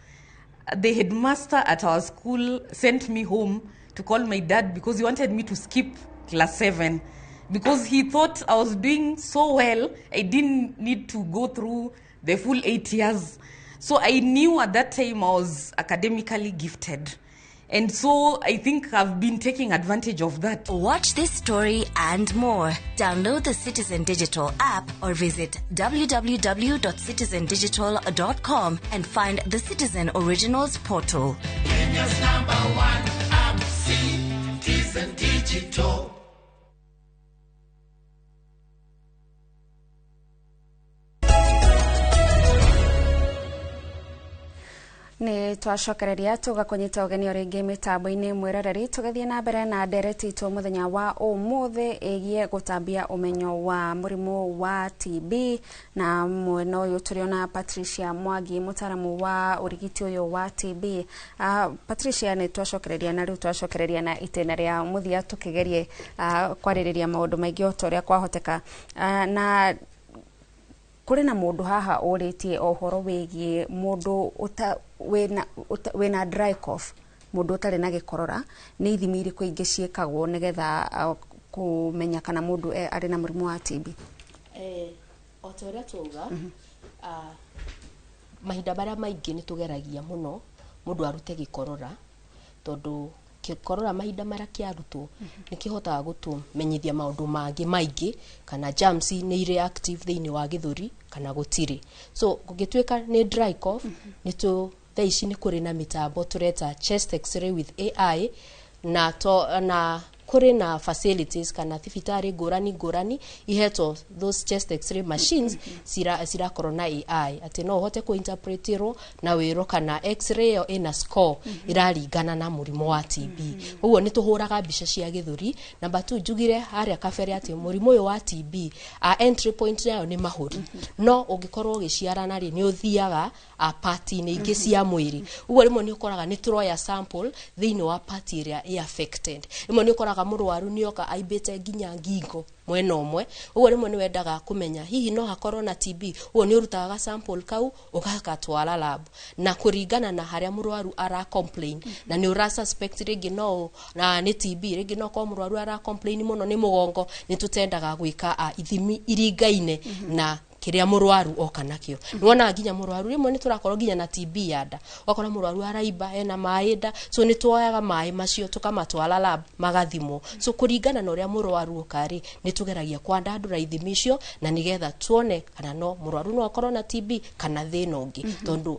the headmaster at our school sent me home to call my dad because he wanted me to skip class 7 because he thought I was doing so well, I didn't need to go through the full 8 years. So I knew at that time I was academically gifted. And so I think I've been taking advantage of that. Watch this story and more. Download the Citizen Digital app or visit www.citizendigital.com and find the Citizen Originals portal. Kenya's number one app, Citizen Digital. Nä twacokereria tũgakũnyita ũgeni o rĩngĩ mĩtambo-inĩ mwĩroreri tũgĩthiĩ na mbere na ndereti itũ mũthenya wa ũmũthĩ ĩgiĩ gũtambia ũmenyo wa mũrimũ wa TB na mwena ũyũ tũrĩona Patricia Mwangi mũtaaramu wa ũrigiti ũyũ wa TB. Patricia, nĩ twacokereria na rĩu twacokereria na itĩna rĩa mũthia tũkĩgerie kwarĩrĩria maũndũ maingĩ o ta ũrĩa kwahoteka, na kũrĩ na mũndũ haha ũrĩtie ũhoro wĩgiĩ mũndũ wĩna dry cough, mũndũ ũtarĩ na gĩkorora, nĩ ithimi irĩkũ ingĩ ciĩkagwo nĩgetha kũmenya kana mũndũ arĩ na mũrimũ wa TB? O ta ũrĩa twauga, mahinda marĩa maingĩ nĩ tũgeragia mũno mũndũ arute gĩkorora, tondũ gĩkorora mahinda marĩa kĩarutwo nĩ kĩhotaga gũtũmenyithia maũndũ mangĩ maingĩ, kana germs nĩ irĩ active thĩinĩ wa gĩthũri kana gũtirĩ. So kũngĩtuĩka nĩ dry cough, nĩ tũ thaa ici nĩ kũrĩ na mĩtambo tũreta chest x-ray with AI, na na kũrĩ na facilities kana thibitarĩ ngũrani ngũrani ihetwo those chest x-ray machines cirakorwo na AI, atĩ no ũhote kũinterpretirwo na wĩrwo kana x-ray ĩyo ĩna score ĩraringana na mũrimũ wa TB. Ũguo nĩ tũhũraga mbica cia gĩthũri. Namba 2, njugire harĩa kabere atĩ mũrimũ ũyũ wa TB entry point yayo nĩ mahũri, no ũngĩkorwo ũgĩciarana rĩ, nĩ ũthiaga part-inĩ ingĩ cia mwĩrĩ. Ũguo rĩmwe nĩ ũkoraga nĩ tũroya sample thĩinĩ wa part ĩrĩa ĩ affected. Rĩmwe nĩ ũkoraga mũrwaru nĩ oka aimbĩte nginya ngingo mwena ũmwe. Ũguo rĩmwe nĩ wendaga kũmenya hihi no hakorwo na TB. Ũguo nĩ ũrutaga ga sample kau ũgagatwara lab, na kũringana na harĩa mũrwaru ara complain, na nĩ ũra suspect rĩngĩ no na nĩ TB, rĩngĩ no korwo mũrwaru ara complain mũno nĩ mũgongo, nĩ tũtendaga gwĩka ithimi iringaine na kĩrĩa mũrwaru oka nakĩo. Nĩwonaga nginya mũrwaru rĩmwe nĩ tũrakorwo nginya na TB ya nda, ũgakora mũrwaru araimba ena maĩ nda, so nĩ tuoyaga maĩ macio tũkamatwara lab magathimwo. So kũringana na ũrĩa mũrwaru oka rĩ, nĩ tũgeragia kwandandũra ithimi icio na nĩgetha tuone kana no mũrwaru no akorwo na TB kana thĩna ũngĩ, tondũ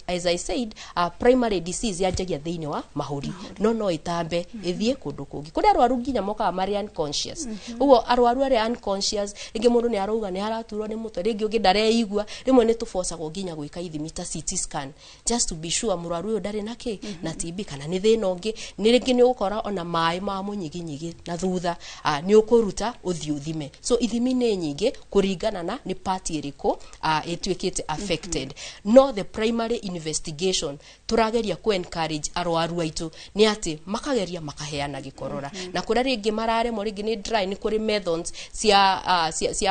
as I said, primary disease yanjagia thĩinĩ wa mahũri, no no ĩtambe ĩthiĩ kũndũ kũngĩ. Kũrĩ arwaru nginya mokaga marĩ unconscious. Ũguo arwaru arĩa unconscious, rĩngĩ mũndũ nĩ arauga nĩ araturwo nĩ mũtwe, rĩngĩ ũngĩ ndareigua, rĩmwe nĩ tũbocagwo nginya gwĩka ithimi ta CT scan just to be sure mũrwaru ũyũ ndarĩ na kĩ na TB kana nĩ thĩna ũngĩ. Nĩ rĩngĩ nĩ ũgũkora ona maĩ ma mũnyiginyigi na thutha nĩ ũkũruta ũthiĩ ũthime. So ithimi nĩ nyingĩ kũringana na nĩ part ĩrĩkũ ĩtuĩkĩte affected. No the primary investigation tũrageria kũ encourage arwaru aitũ nĩ atĩ makageria makaheana gĩkorora, na kũrĩa rĩngĩ mararemwo, rĩngĩ nĩ dry, nĩ kũrĩ methods cia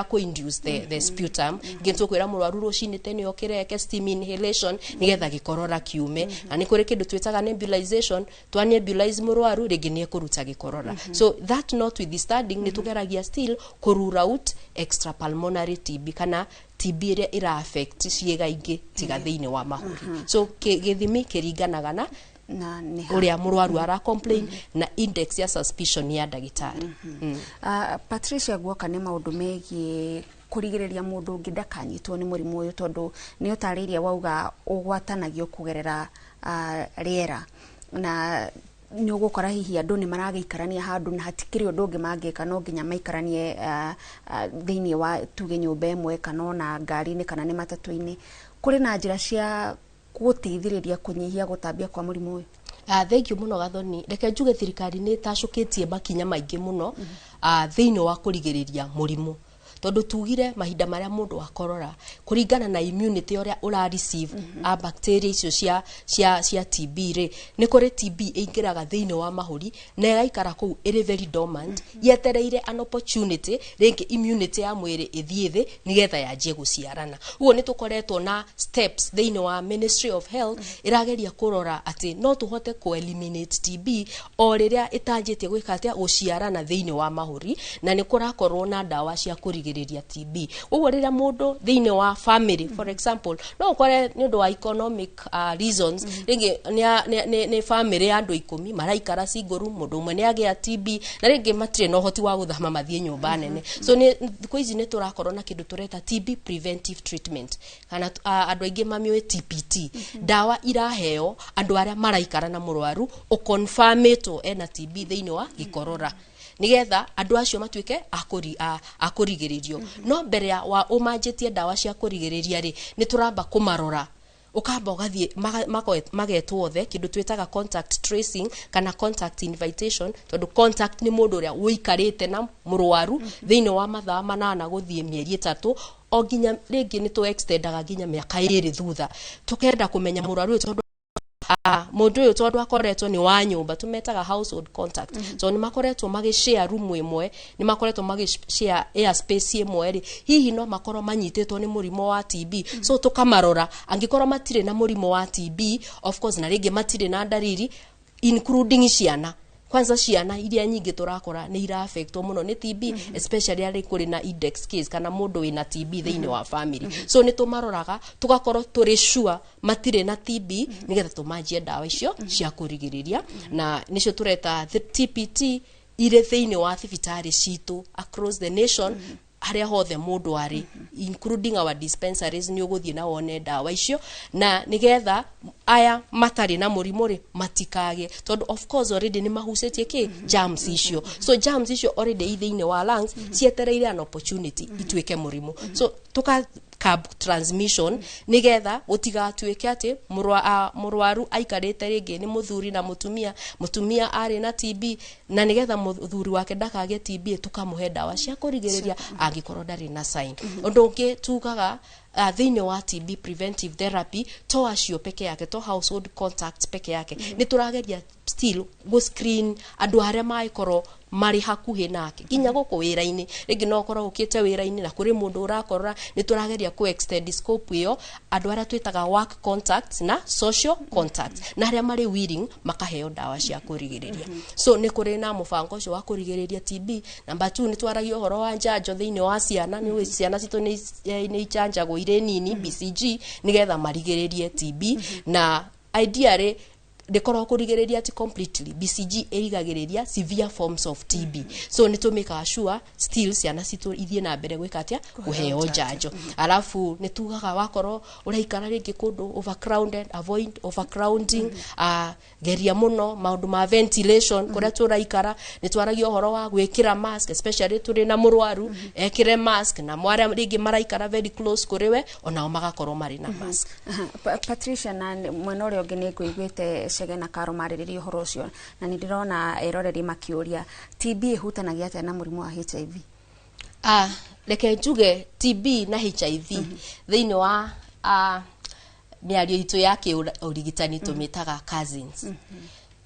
kũ induce the sputum. Ngĩ tũkwĩra mũrwaru rũcinĩ tene okĩre eke steam inhalation nĩgetha gĩkorora kiume, na nĩ kũrĩ kĩndũ twĩtaga nebulization, twa nebulize mũrwaru rĩngĩ nĩ ekũruta gĩkorora. So that notwithstanding, nĩ tũgeragia still kũ rule out extrapulmonary TB kana TB ĩrĩa ĩra affect ciĩga ingĩ tiga thĩinĩ wa mahũri. So gĩthimi kĩringanaga na ũrĩa mũrwaru ara complain na index ya suspicion ya ndagĩtarĩ. Patricia, guoka nĩ maũndũ megiĩ kũrigĩrĩria mũndũ ũngĩ ndakanyitwo nĩ mũrimũ ũyũ, tondũ nĩ ũtarĩirie wauga ũgwatanagio kũgerera rĩera, na nĩ ũgũkora hihi andũ nĩ maragĩikarania handũ na hatikĩrĩ ũndũ ũngĩ mangĩka, no nginya maikaranie thĩinĩ wa tuge nyũmba ĩmwe kana ona ngari-inĩ kana nĩ matatũ-inĩ. Kũrĩ na njĩra cia gũteithĩrĩria kũnyihia gũtambia kwa mũrimũ ũyũ? Thank you mũno Gathoni. Reke njuge thirikari nĩ ĩtacũkĩtie makinya maingĩ mũno thĩinĩ wa kũrigĩrĩria mũrimũ, Tondu tugire mahinda maria mundu akorora kuringana na immunity uria ura receive a bacteria icio cia TB ri, ni kuri TB ĩingĩraga thĩinĩ wa mahũri na ĩgaikara kũu ĩrĩ very dormant, yetereire an opportunity rĩngĩ immunity ya mwĩrĩ ĩthiĩ thĩ nĩgetha yanjie gũciarana. Ũguo nĩ tũkoretwo na steps thĩinĩ wa Ministry of Health ĩrageria kũrora atĩ no tũhote kũ eliminate TB o rĩrĩa ĩtanjĩtie gwĩka atĩa, gũciarana thĩinĩ wa mahũri, na nĩ kũrakorwo na ndawa cia kũrigĩrĩria TB. Ũguo rĩrĩa mũndũ thĩinĩ wa family, for example, no ũkore nĩ ũndũ wa economic reasons, rĩngĩ nĩ family ya andũ 10 maraikara single room, mũndũ ũmwe nĩ agĩa TB na rĩngĩ matirĩ na ũhoti wa gũthama mathiĩ nyũmba nene. So nĩ thikũ ici nĩ tũrakorwo na kĩndũ tũreta TB preventive treatment, kana andũ aingĩ mamĩũĩ TPT. Ndawa iraheo andũ arĩa maraikara na mũrwaru ũconfirmĩtwo ena TB thĩinĩ wa gĩkorora, nigetha andũ acio matuĩke a kũrigĩrĩrio. No mbere ya wa ũmanjĩtie ndawa cia kũrigĩrĩria rĩ, nĩ tũramba kũmarora, ukamba ugathie magetwo othe kindu twitaga contact tracing kana contact invitation, tondu contact ni mundu uria uikarite na murwaru thiini wa mathaa 8 guthie mieri 3, o nginya ringi ni tu extendaga nginya miaka 2 thutha, tukenda kumenya murwaru uyu tondu mundu uyu tondu akoretwo ni wa nyumba, tumetaga household contact. So ni makoretwo magishare room imwe, ni makoretwo magishare air space imwe ri, hihi no makorwo manyitĩtwo ni mũrimũ wa TB. So tukamarora, angikorwo matirĩ na mũrimũ wa TB, of course, na rĩngĩ matirĩ na ndariri, including ciana. Kwanza ciana iria nyingĩ tũrakora nĩ ira-affectwo mũno nĩ TB, especially arĩ kũrĩ na index case kana mũndũ wĩna TB thĩinĩ wa family. So nĩ tũmaroraga tũgakorwo tũrĩ sure matirĩ na TB, nĩgetha tũmanjie ndawa icio cia kũrigĩrĩria, na nĩcio tũreta the TPT, irĩ thĩinĩ wa thibitarĩ citũ across the nation, harĩa hothe mũndũ arĩ, including our dispensaries, nĩ ũgũthiĩ na wone ndawa icio, na nĩgetha aya matarĩ na mũrimũ rĩ matikagĩe, tondũ of course already nĩ mahucĩtie kĩ germs icio. So germs icio already i thĩinĩ wa lungs, cietereire an opportunity ituĩke mũrimũ. So tuka curb transmission nigetha gutigatuike ati mũrwaru aikarĩte rĩngĩ nĩ mũthuri na mũtumia, mũtumia arĩ na TB, na nigetha mũthuri wake ndakagĩe TB tukamũhe ndawa cia kũrigĩrĩria angĩkorwo ndarĩ na sign. Ũndũ ũngĩ tugaga, thĩinĩ wa TB preventive therapy, to acio peke yake, to household contact peke yake, nĩ tũrageria still go screen andũ arĩa mangĩkorwo marĩ hakuhĩ nake, nginya gũkũ wĩra-inĩ. Rĩngĩ no ũkorwo ũkĩte wĩra-inĩ na kũrĩ mũndũ ũrakorora. Nĩ tũrageria ku extend scope ĩyo, andũ arĩa twĩtaga work contacts na social contacts, na arĩa marĩ willing makaheo ndawa cia kũrigĩrĩria. So nĩ kũrĩ na mũbango ũcio wa kũrigĩrĩria TB. Number 2, nĩ twaragia ũhoro wa njanjo thĩinĩ wa ciana. Nĩ ũĩ ciana citũ nĩ ichanjagwo irĩ nini BCG nĩgetha marigĩrĩrie TB, na ideally ndĩkorwo kũrigĩrĩria ti completely. BCG ĩrigagĩrĩria severe forms of TB, so nĩ tũmĩkaga sure still ciana citũ ithiĩ na mbere gwĩka atĩa, kũheo njanjo. Alafu nĩ tugaga wakorwo ũraikara rĩngĩ kũndũ overcrowded, avoid overcrowding, geria mũno maũndũ ma ventilation kũrĩa tũraikara. Nĩ twaragia ũhoro wa gwĩkĩra mask, especially tũrĩ na mũrwaru, ekĩre mask, na arĩa rĩngĩ maraikara very close kũrĩ we onao magakorwo marĩ na mask. Aha. Patricia, na mwena ũrĩa ũngĩ nĩ ngũiguĩte Chege na Karo marĩrĩria ũhoro ũcio, na nĩ ndĩrona eroreri makĩũria, TB ĩhutanagia atĩa na mũrimũ wa HIV? Reke njuge TB na HIV thĩinĩ wa mĩario itũ ya kĩũrigitani tũmĩtaga cousins.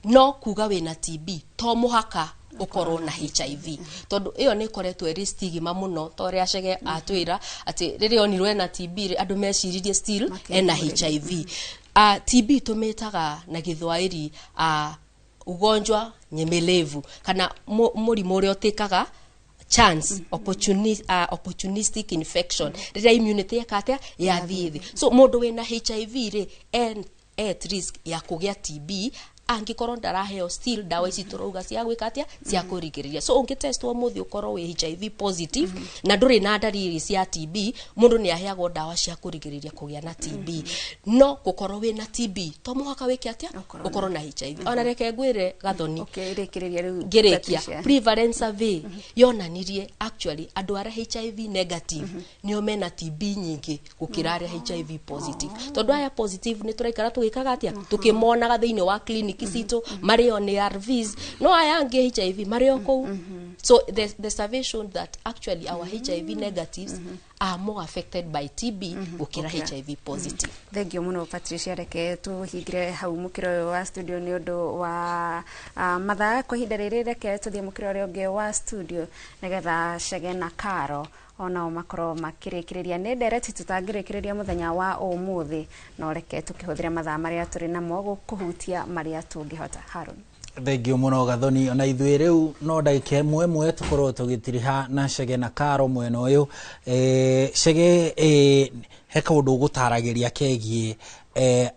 No kuga wĩna TB to mũhaka ũkorwo na HIV, tondũ ĩyo nĩ ĩkoretwo ĩrĩ stigma mũno, ta ũrĩa Chege atwĩra atĩ rĩrĩa onirwo ena TB rĩ, andũ meciririe still ena HIV. TB tũmĩtaga na Gĩthwaĩri ugonjwa nyemelevu, kana mũrimũ ũrĩa ũtĩkaga chance, opportunistic infection, rĩrĩa immunity yeka atĩa, yathiĩ thĩ. So mũndũ wĩna HIV rĩ, en at risk ya kũgĩa TB angĩkorwo ndaraheo still ndawa ici tũrauga cia gwĩka atĩa, cia kũrigĩrĩria. So ũngĩtestwo ũmũthĩ ũkorwo wĩ HIV positive na ndũrĩ na ndariri cia TB, mũndũ nĩ aheagwo ndawa cia kũrigĩrĩria kũgĩa na TB. No gũkorwo wĩna TB to mũhaka wĩke atĩa, ũkorwo na HIV. Ona reke ngwĩre Gathoni, Okay, rĩkĩrĩria rĩu, ngĩrĩkia, Patricia. Prevalence survey yonanirie actually andũ arĩa HIV negative nĩo mena TB nyingĩ gũkĩra arĩa HIV positive, tondũ aya positive nĩ tũraikara tũgĩkaga atĩa, tũkĩmonaga thĩinĩ wa clinic citũ marĩ on ARVs, no aya angĩ HIV marĩ o kũu. So the survey showed that actually our HIV negatives are more affected by TB gũkĩra HIV positive. Thengio muno, Patricia. Reke tuhingire hau mukiro ũyũ wa studio nĩ ũndũ wa mathaa kwa ihinda rĩrĩ. Reke tũthiĩ mũkĩro ũrĩa ũngĩ wa studio nĩgetha Chege na Karo onao makorwo makĩrĩkĩrĩria. Nĩ ndereti tũtangĩrĩkĩrĩria mũthenya wa ũmũthĩ, no reke tũkĩhũthĩre mathaa marĩa tũrĩ namo kũhutia marĩa tũngĩhota. Harun. Thengio mũno, Gathoni. Ona ithuĩ rĩu no ndagĩka ĩmwe ĩmwe tũkorwo tũgĩtiriha na Chege na Karo mwena ũyũ. Chege, he kaũndũ ũgũtaragĩria kegiĩ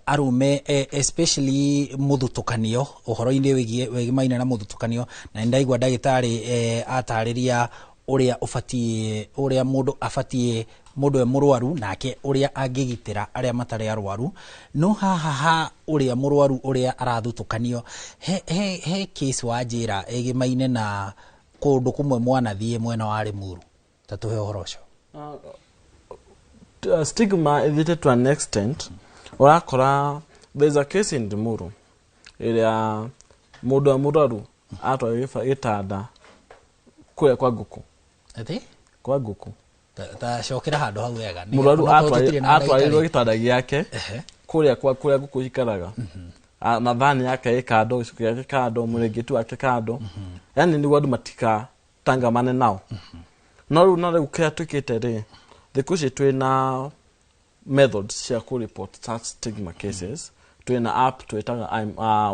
arume, especially mũthutũkanio, ũhoro-inĩ wĩgiĩ wĩgimaine na mũthutũkanio, na nĩ ndaigua ndagĩtarĩ atarĩria ũrĩa ũbatiĩ, ũrĩa mũndũ abatiĩ, mũndũ e mũrwaru nake ũrĩa angĩgitĩra arĩa matarĩ arwaru. No haha ha ũrĩa mũrwaru ũrĩa arathutũkanio, he case wa njĩra ĩgĩmaine na kũndũ kũmwe mwanathiĩ mwena wa Limuru, ta tũhe ũhoro ũcio. Stigma ĩthiĩte to an extent ũrakora there's a case in Limuru ĩrĩa mũndũ wa mũrwaru atwara gĩtanda kũrĩa kwa ngũkũ. Atĩ? Kwa ngũkũ. Ta cokera handũ hau wega. Mũrwaru Onakorwo tũtirĩ na atwarĩirwo ndagĩtarĩ. Gĩtanda gĩake kũrĩa kwa kũrĩa ngũkũ ikaraga. Na thani yake ĩ kando, gĩcuku gĩake kando, mũrĩngĩti wake kando, yani nĩguo andũ matikatangamane nao. No rĩu kĩrĩa twĩkĩte rĩ, thikũ ici twĩna methods cia kũ report such stigma cases. Twĩna app twĩtaga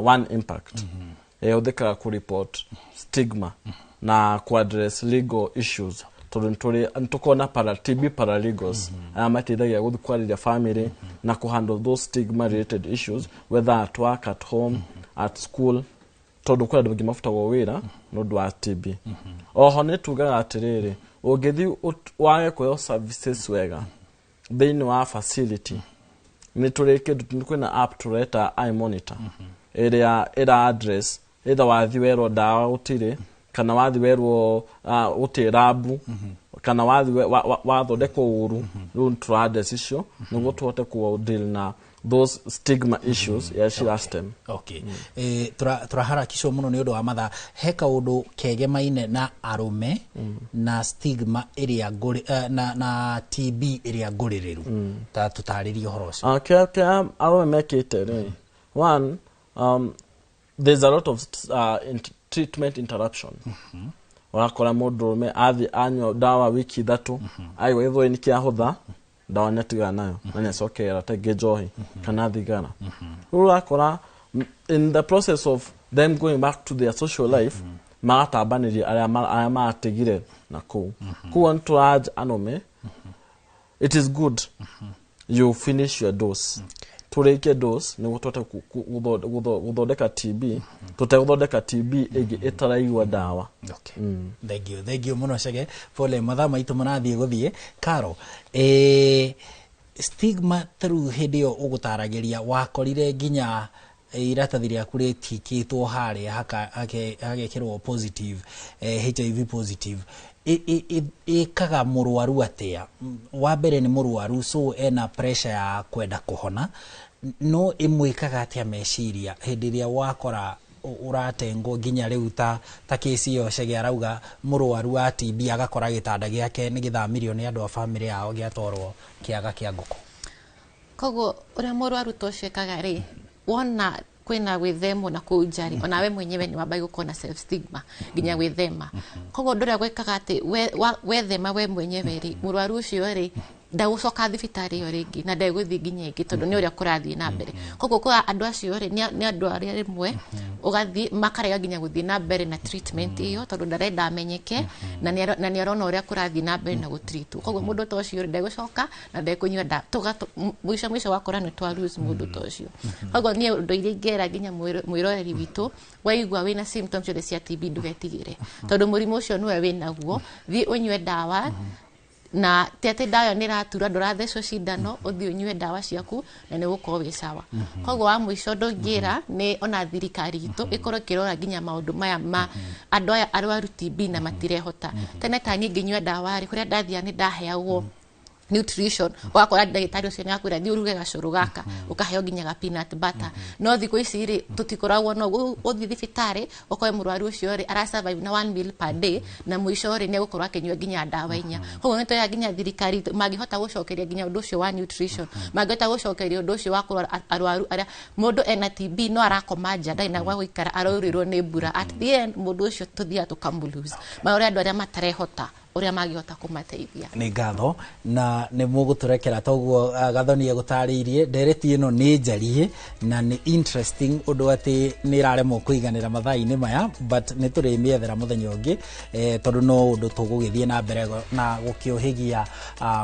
One Impact, ĩhũthĩkaga kũ report stigma na ku address legal issues, tondũ nĩtũkoragwo na TB paralegals arĩa mateithagia gũthiĩ kwarĩria family na kũ handle those stigma related issues, whether at work, at home, at school, tondũ kwĩ andũ aingĩ mabutagwo wĩra nĩ ũndũ wa TB. Oho nĩ tugaga atĩrĩrĩ, ũngĩthiĩ wage kũheo services wega thĩinĩ wa facility, nĩ tũrĩ kĩndũ, kwĩna app tũreta iMonitor ĩrĩa ĩra address either wathiĩ werwo ndawa gũtirĩ, kana wathiĩ werwo gũtirĩ rabu, kana wathiĩ wathondekwo ũru. Rĩu tũra address icio nĩguo tũhote kũ deal na those stigma issues ya cira stem. Okay. Tũraharakicwo mũno nĩ ũndũ wa mathaa. He kaũndũ kegemaine na arũme na stigma ĩrĩa na TB ĩrĩa ngũrĩrĩru, ta tũtarĩrie ũhoro ũcio. Kĩrĩa arũme mekĩte rĩ, one, there's a lot of treatment interruption. Ũrakora mũndũrũme athiĩ anyua ndawa wiki 3, aigua gĩthũri nĩ kĩahũtha, ndawa nĩ atigana nayo na nĩ acokera tengĩ njohi kana thigara. Rĩu ũrakora in the process of them going back to their social life, magatambanĩria arĩa maratigire na kũu. Koguo nĩ tũraja anũme, it is good you finish your dose, tũrĩkie dose nĩguo tũhote gũthondeka TB, tũtegũthondeka TB ĩngĩ ĩtaraigua ndawa. Okay. Thengio, thengio mũno, Chege. Pole, mathaa maitũ marathiĩ gũthiĩ. Karo, stigma tarĩu hĩndĩ ĩyo ũgũtaragĩria wakorire nginya iratathi rĩaku rĩtikĩtwo harĩa hagekĩrwo positive, HIV positive, ĩkaga mũrwaru atĩa? Wa mbere nĩ mũrwaru, so ena pressure ya kwenda kũhona, no ĩmwĩkaga atĩa meciria hĩndĩ ĩrĩa wakora ũratengwo nginya rĩu ta kĩci ĩyo Chege arauga, mũrwaru wa TB agakora gĩtanda gĩake nĩ gĩthamirio nĩ andũ a bamĩrĩ yao, gĩatwarwo kĩaga kĩa ngũkũ? Koguo ũrĩa mũrwaru ta ũcio ekaga rĩ, wona kwĩna gwĩthemwo na kũu nja rĩ, onawe mwenyewe nĩ wambagia gũkorwo na self stigma nginya gwĩthema. Koguo ũndũ ũrĩa gwĩkaga atĩ wethema we mwenyewe rĩ, mũrwaru ũcio rĩ, ndagũcoka thibitarĩ ĩyo rĩngĩ na ndegũthiĩ nginya ĩngĩ, tondũ nĩ ũrĩa kũrathiĩ na mbere. Koguo kwa andũ acio rĩ, nĩ andũ arĩa rĩmwe ũgathiĩ makarega nginya gũthiĩ na mbere na treatment ĩyo, tondũ ndarenda amenyeke na nĩ arona ũrĩa kũrathiĩ na mbere na gũtreatwo. Koguo mũndũ ta ũcio rĩ, ndegũcoka na ndekũnyua ndawa. Mũico mũico wakora nĩ twa lose mũndũ ta ũcio. Koguo niĩ ũndũ iria ingĩra nginya mwĩroreri witũ, waigua wĩna symptoms ciothe cia TB, ndũgetigĩre, tondũ mũrimũ ũcio nĩwe wĩnaguo. Thiĩ ũnyue ndawa, na ti atĩ ndawa ĩyo nĩ ĩratura, ndũrathecwo cindano. Ũthiĩ ũnyue ndawa ciaku na nĩ ũgũkorwo wĩ sawa. Koguo wa mũico ũndũ ingĩra nĩ ona thirikari itũ ĩkorwo ĩkĩrora nginya maũndũ maya ma andũ aya arwaru TB na matirehota. Tene ta niĩ ngĩnyua ndawa rĩ, kũrĩa ndathiaga nĩ ndaheagwo Nutrition, ũgakora ndagĩtarĩ ũcio nĩ akwĩra thiĩ ũruge gacũrũ gaka, ũkaheo nginya ga peanut butter. No thikũ ici rĩ, tũtikoragwo no ũthiĩ thibitarĩ ũkore mũrwaru ũcio rĩ ara survive na one meal per day, na mũico rĩ nĩ egũkorwo akĩnyua nginya ndawa inya. Koguo nĩ tũrera nginya thirikari mangĩhota gũcokeria nginya ũndũ ũcio wa nutrition, mangĩhota gũcokeria ũndũ ũcio wa kũrora arwaru arĩa mũndũ ena TB no arakoma nja, ndarĩ na gwa gũikara, araurĩrwo nĩ mbura. At the end mũndũ ũcio tũthiaga tũkamũ-lose. Marore andũ arĩa matarehota ũrĩa mangĩhota kũmateithia. Nĩ ngatho na nĩ mũgũtũrekera toguo. Gathoni egũtarĩirie ndereti ĩno nĩ njariĩ na nĩ interesting ũndũ atĩ nĩ ĩraremwo kũiganĩra mathaa-inĩ maya, but nĩ tũrĩmĩethera mũthenya ũngĩ, tondũ no ũndũ tũgũgĩthiĩ na mbere na gũkĩũhĩgia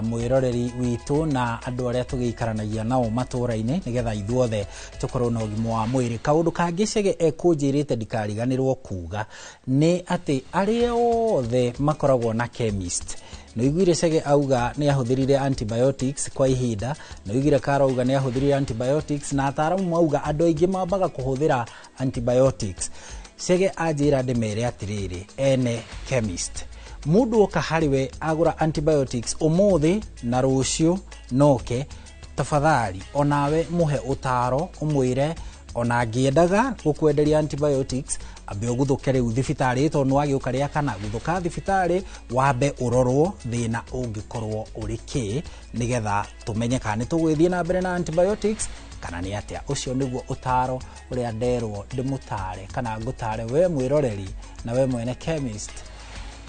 mwĩroreri witũ na andũ arĩa tũgĩikaranagia nao matũũra-inĩ, nĩgetha ithuothe tũkorwo na ũgima wa mwĩrĩ. Kaũndũ kangĩ Cege ekũnjĩrĩte ndikariganĩrwo kuga nĩ atĩ arĩa othe makoragwo na chemist, nĩũiguire Cege auga nĩ ahũthĩrire antibiotics kwa ihinda, nĩũiguire Karo auga nĩ ahũthĩrire antibiotics, na ataaramu mauga andũ aingĩ mambaga kũhũthĩra antibiotics. Cege anjĩra ndĩmere atĩrĩrĩ, ene chemist, mũndũ oka harĩ we agũra antibiotics ũmũthĩ na rũciũ noke, tafadhali onawe mũhe ũtaro, ũmwĩre ona angĩendaga gũkwenderia antibiotics ambe ũguthũke rĩu thibitarĩ, tondũ nĩwagĩũka rĩa kana guthũka thibitarĩ wambe ũrorwo thĩna ũngĩkorwo ũrĩ kĩ, nĩgetha tũmenye kana nĩ tũgũgĩthiĩ na mbere na antibiotics kana nĩ atĩa. Ũcio nĩguo ũtaro ũrĩa nderwo ndĩmũtare kana ngũtare we mwĩroreri na we mwene chemist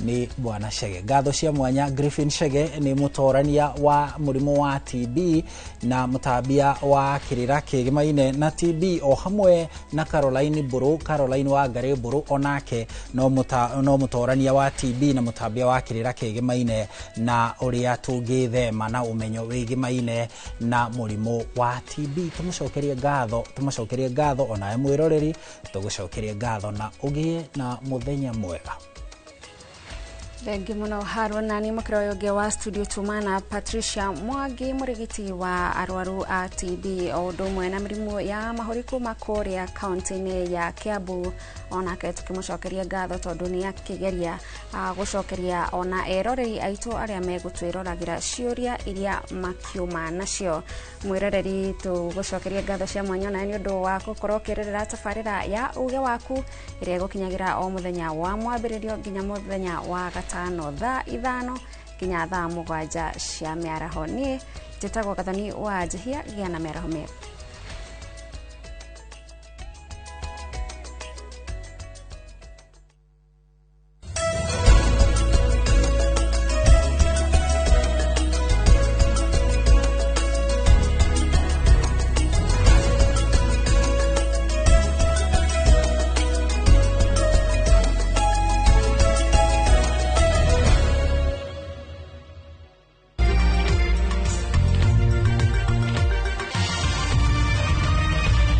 nĩ bwana Chege. Ngatho cia mwanya Griffin Chege nĩ mũtorania wa mũrimũ wa TB na mũtambia wa kĩrĩra kĩgĩmaine na TB, o hamwe na Caroline Mbũrũ, Caroline wa Ngarĩ Mbũrũ, onake no mũtorania wa TB na mũtambia wa kĩrĩra kĩgĩmaine na ũrĩa tũngĩthema na ũmenyo wĩgĩmaine na mũrimũ wa TB. Tũmũcokerie ngatho, tũmũcokerie ngatho onawe mwĩroreri, tũgũcokerie ngatho na ũgĩe na mũthenya mwega. Thengi muno Haruna. Nĩ mũkĩra ũyũ ũngĩ wa studio tuma na Patricia Mwangi, mũrigiti wa arwaru a TB o ũndũ ũmwe na mĩrimũ ya mahũri kuma kũrĩa kaunti-inĩ ya Kiambu, onake tũkĩmũcokeria ngatho tondũ nĩ akĩgeria gũcokeria ona eroreri aitũ arĩa megũtwĩroragĩra ciũria iria makiuma nacio. Mwĩroreri, tũgũcokeria ngatho cia mwanya onawe nĩ ũndũ wa gũkorwo ũkĩrorera tabarĩra ya uge waku ĩrĩa ĩgũkinyagĩra o mũthenya wa mwambĩrĩrio nginya mũthenya wa gatano thaa 5 nginya thaa 7 cia mĩaraho. Niĩ njĩtagwo Gathoni wa Njihia. Gĩa na mĩaraho mĩega.